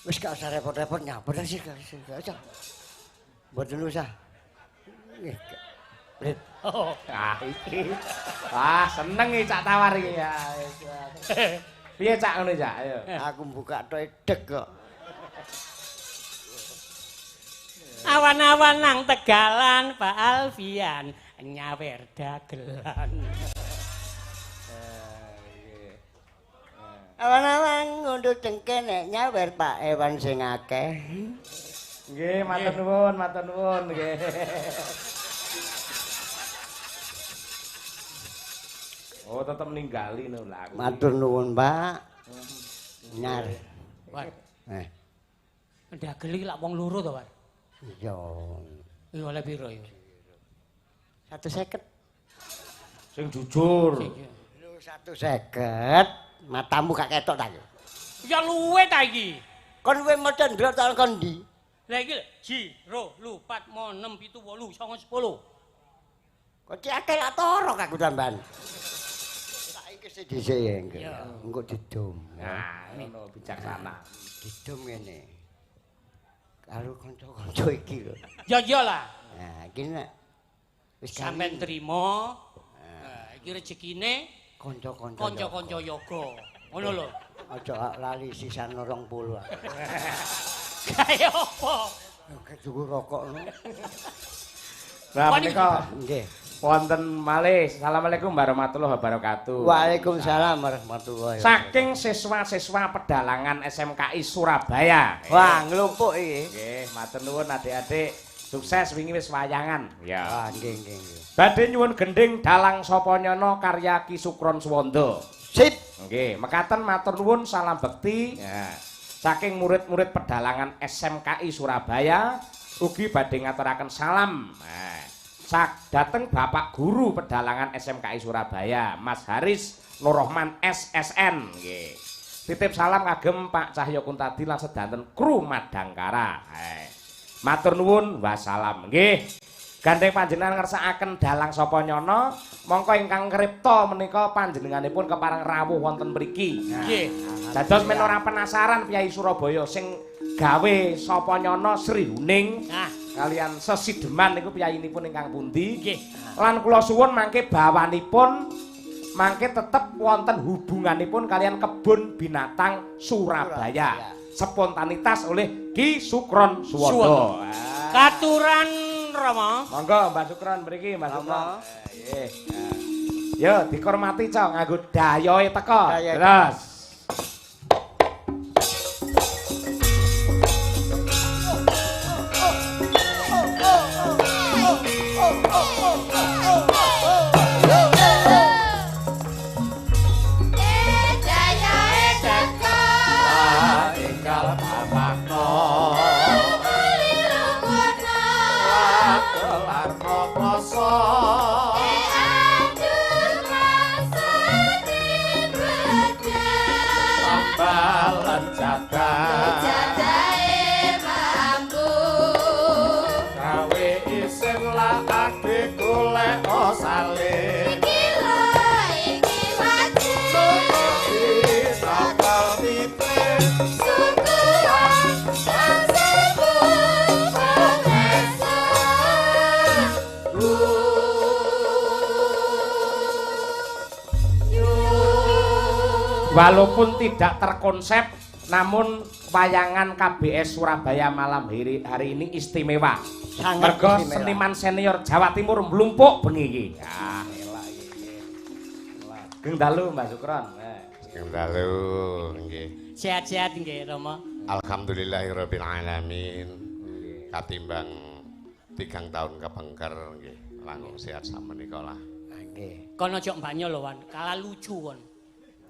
Wis gak usah repot-repot nyapa sih, gak usah. Mboten usah. Nggih. Brit. Ah iki. Wah, seneng iki Cak Tawar iki ya. Piye Cak ngono Cak? Ayo. Aku buka tok deg kok. Awan-awan nang Tegalan Pak Alfian nyawer dagelan. Awan-awan ngundut cengke nek nyawer Pak Ewan sing akeh. Nggih, matur nuwun, matur nuwun nggih. Oh, tetep ninggali lho lah aku. Matur nuwun, Pak. Nyar. War. Dagel iki lak wong loro to, War? Iya. Iya oleh piro ya? 150. Sing jujur. Lho 150, matamu gak ketok ta iki? Ya luwe ta iki. Kon kowe maca ndelok ta kon ndi? Lah iki lho, 1 2 3 4 5 6 7 8 9 10. Kok akeh lak torok aku tambahan. Saiki sing dhisik ya engko. Engko didum. Nah, ngono bijaksana. Didum ngene. Karo kanca-kanca iki lho. Ya iyalah. Nah, iki nek wis sampean trimo, iki rezekine kanca-kanca. Kanca-kanca yoga. Ngono lho. Aja lali sisan 20. Kaya apa? Tuku rokok no. Lah menika nggih. Wonten malih. Assalamualaikum warahmatullahi wabarakatuh. Waalaikumsalam warahmatullahi wabarakatuh. Saking siswa-siswa pedalangan SMKI Surabaya. Wah, nglumpuk iki. Nggih, matur nuwun adik-adik. Sukses wingi wis wayangan. Ya. Wah, nggih nggih nggih. Badhe nyuwun gendhing Dalang Sapa Nyana karya Ki Sukron Suwanda. Sip. Nggih, mekaten matur nuwun salam bekti. Ya. Saking murid-murid pedalangan SMKI Surabaya ugi badhe ngaturaken salam. Nah, dateng Bapak Guru Pedalangan SMKI Surabaya, Mas Haris Nurrohman SSN. Nggih. Titip salam kagem Pak Cahyo Kuntadi lan sedanten kru Madangkara. Matur nuwun, wassalam. Nggih. Gandeng panjenengan ngersakaken dalang sapa nyono, mongko ingkang ngripta menika panjenenganipun kepareng rawuh wonten mriki. Nggih. Dados men ora penasaran Kyai Surabaya sing gawe sapa nyono Sri Huning. Nah, kalian sesideman niku piyayinipun ingkang pundi. Nggih. Lan kula suwun mangke bawanipun mangke tetep wonten hubunganipun kalian Kebun Binatang Surabaya. Spontanitas oleh Ki Sukron Suwondo. Katuran Rama. Monggo Mbah Sukron mriki, Mbah Sukron. Nggih. Yo dikormati cok nganggo dayohe teko. Terus. Walaupun tidak terkonsep, namun wayangan KBS Surabaya malam hari ini istimewa. Mergo seniman senior Jawa Timur mlumpuk bengi iki. Ya, elak iki. Geng dalu Mbah Sukron. Geng dalu nggih. Sehat-sehat nggih Rama. Alhamdulillahirabbil alamin. Katimbang 3 tahun kepengker nggih, langkung sehat samenika lah. Nggih. Kono aja mbanyol lho Wan, kalah lucu kon.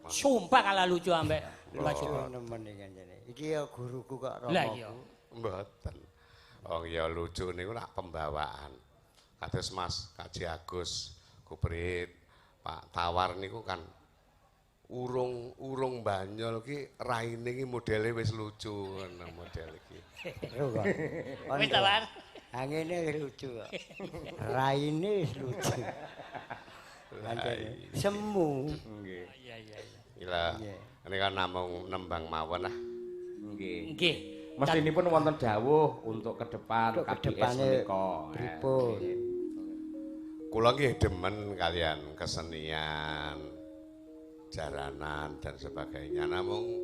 Sumpah kalah lucu ambek Mbah Sukron. Nemen iki anjene. Iki ya guruku kok Rama. Lah iya. Mboten. Wong ya lucu niku lak pembawaan. Kados Mas Kaji Agus Kuprit, Pak Tawar niku kan urung-urung banyol ki raine iki modele wis lucu ngono model iki. Wis Tawar. Ha ngene wis lucu kok. Raine wis lucu. Anjene semu. Nggih. Iya iya iya. Gila. Ini kan namung nembang mawon lah. Nggih. Nggih. Mestinipun wonten dawuh untuk ke depan KBS menika. Pripun? Kula nggih demen kalian kesenian, jaranan dan sebagainya. Namung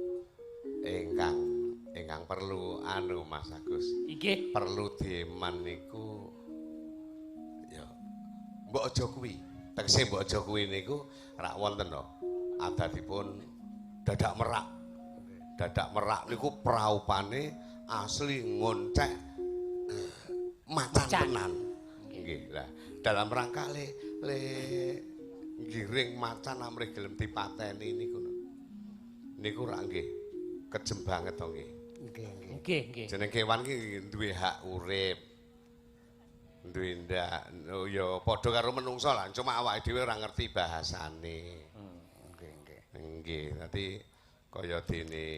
ingkang perlu anu Mas Agus. Nggih. Perlu dieman niku ya mbok aja kuwi. Tegese mbok aja kuwi niku rak wonten lho. Adatipun dadak merak. Dadak merak niku praupane asli ngoncek macan tenan. Nggih lah. Dalam rangka le ngiring macan amrih gelem dipateni niku. Niku rak nggih kejem banget to nggih. Nggih nggih. Nggih nggih. Jeneng kewan ki duwe hak urip. Duwe ndak ya padha karo menungso lah, cuma awake dhewe ora ngerti bahasane. Nggih nggih. Nggih, dadi kaya dene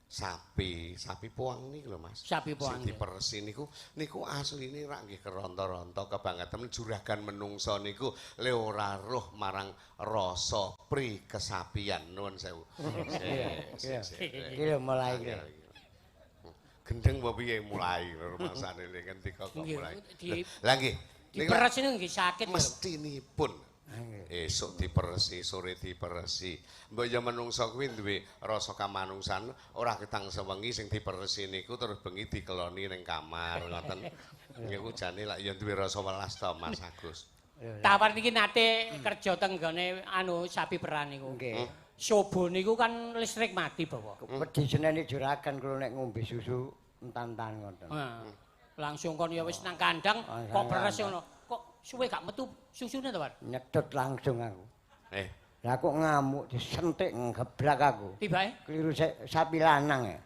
sapi, sapi poang niku lho Mas. Sapi poang. Sing diperesi niku niku asline rak nggih keronto-ronto kebangetan juragan menungso niku le ora roh marang rasa pri kesapian nuwun sewu. Iki lho mulai iki. Gendeng apa piye mulai rumasane le ngendika kok mulai. Lah nggih. Diperesi niku nggih sakit. Mestinipun. Esuk diperesi, sore diperesi. Mbok ya menungso kuwi duwe rasa kamanungsan, ora ketang sewengi sing diperesi niku terus bengi dikeloni ning kamar ngoten. Niku jane lak ya duwe rasa welas to Mas Agus. Tawar niki nate kerja teng gone anu sapi peran niku. Nggih. Sobo niku kan listrik mati Bapak. Wedi seneni juragan kula nek ngombe susu entan-entan ngoten. Langsung kon ya wis nang kandang kok peres ngono. Kok suwe gak metu susune to, Pak? Nyedot langsung aku. Lah kok ngamuk disentik ngeblak aku. Tibake? Keliru sapi lanang ya.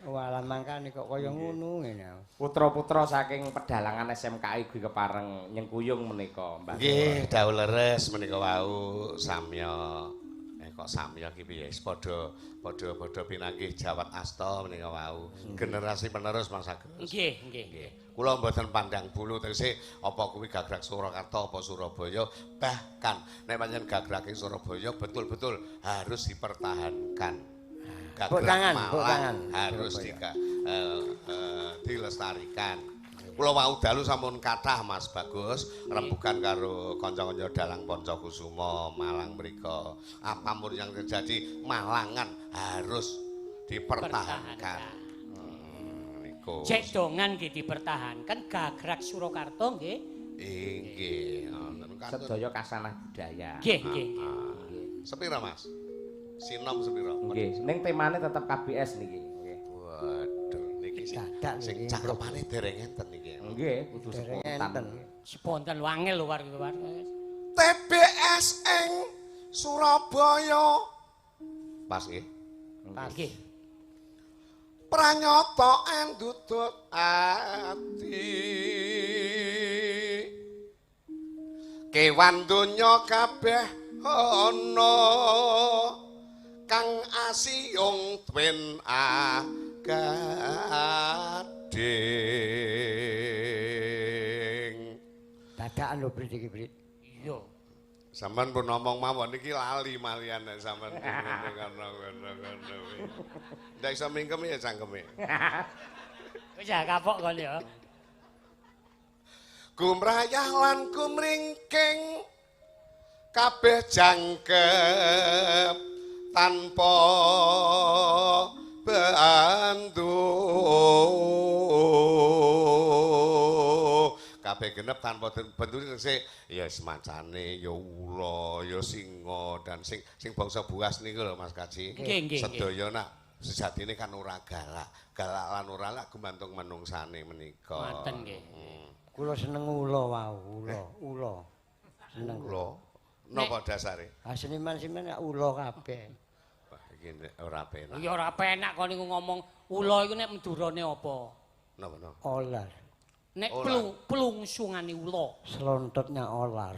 Walah mangkane kok kaya ngono ngene. Putra-putra saking pedalangan SMKI kuwi kepareng nyengkuyung menika, Mbah. Nggih, dawuh leres menika wau samya Kok samya ki piye? Padha padha padha pinanggih Jawat Asta menika wau. Generasi penerus Mas Agus. Nggih, nggih, nggih. Kula mboten pandang bulu tegese apa kuwi gagrak Surakarta apa Surabaya, bahkan nek pancen gagrake Surabaya betul-betul harus dipertahankan. Tepuk Gagrak tangan, tepuk tangan. Malang harus dilestarikan. Kula wau dalu sampun kathah Mas Bagus rembugan karo kanca-kanca dalang Poncokusumo Malang mriku. Apapun yang terjadi Malangan harus dipertahankan. Niku. Cek dongan nggih dipertahankan, gagrak Surakarta nggih. Inggih, ngoten kantun. Sedaya kasanah budaya. Nggih, nggih, nggih. Sepira Mas? Sinom sepira? Nggih, ning temane tetep KBS niki. Nggih. Waduh, niki sing Dadak sing niki. cakepane dereng enten niki. Nggih, kudu Dereng spontan. enten. Spontan wangel lho war. TBS ing Surabaya. Pas nggih. Pas. Nggih. Pranyata andudut ati. Kewan donya kabeh ana kang asiyung twen agading. Dadakan lho Brit iki, Brit. Iya. Sampeyan pun ngomong mawon niki lali malian nek sampeyan ngene ngono ngono ngono. Ndak iso mingkem ya cangkeme. Wis ya kapok kon ya. Gumrayah lan gumringking kabeh jangkep tanpa bantu. Kabeh genep tanpa bentu tegese ya semacane ya ula, ya singa dan sing sing bangsa buas niku lho Mas Kaji. Nggih, nggih, nggih. Sedaya nak sejatine kan ora galak. Galak lan ora lak gumantung menungsane menika. Ngoten nggih. Kula seneng ula wau, ula, ula. Seneng. Ula. Napa dasare? Ah seniman-seniman ya ula kabeh. Wah, iki nek ora penak. Ya ora penak kon niku ngomong ula iku nek Madurane apa? Napa napa? Olar. Nek Olar. plungsungane ula. Slontotnya olar.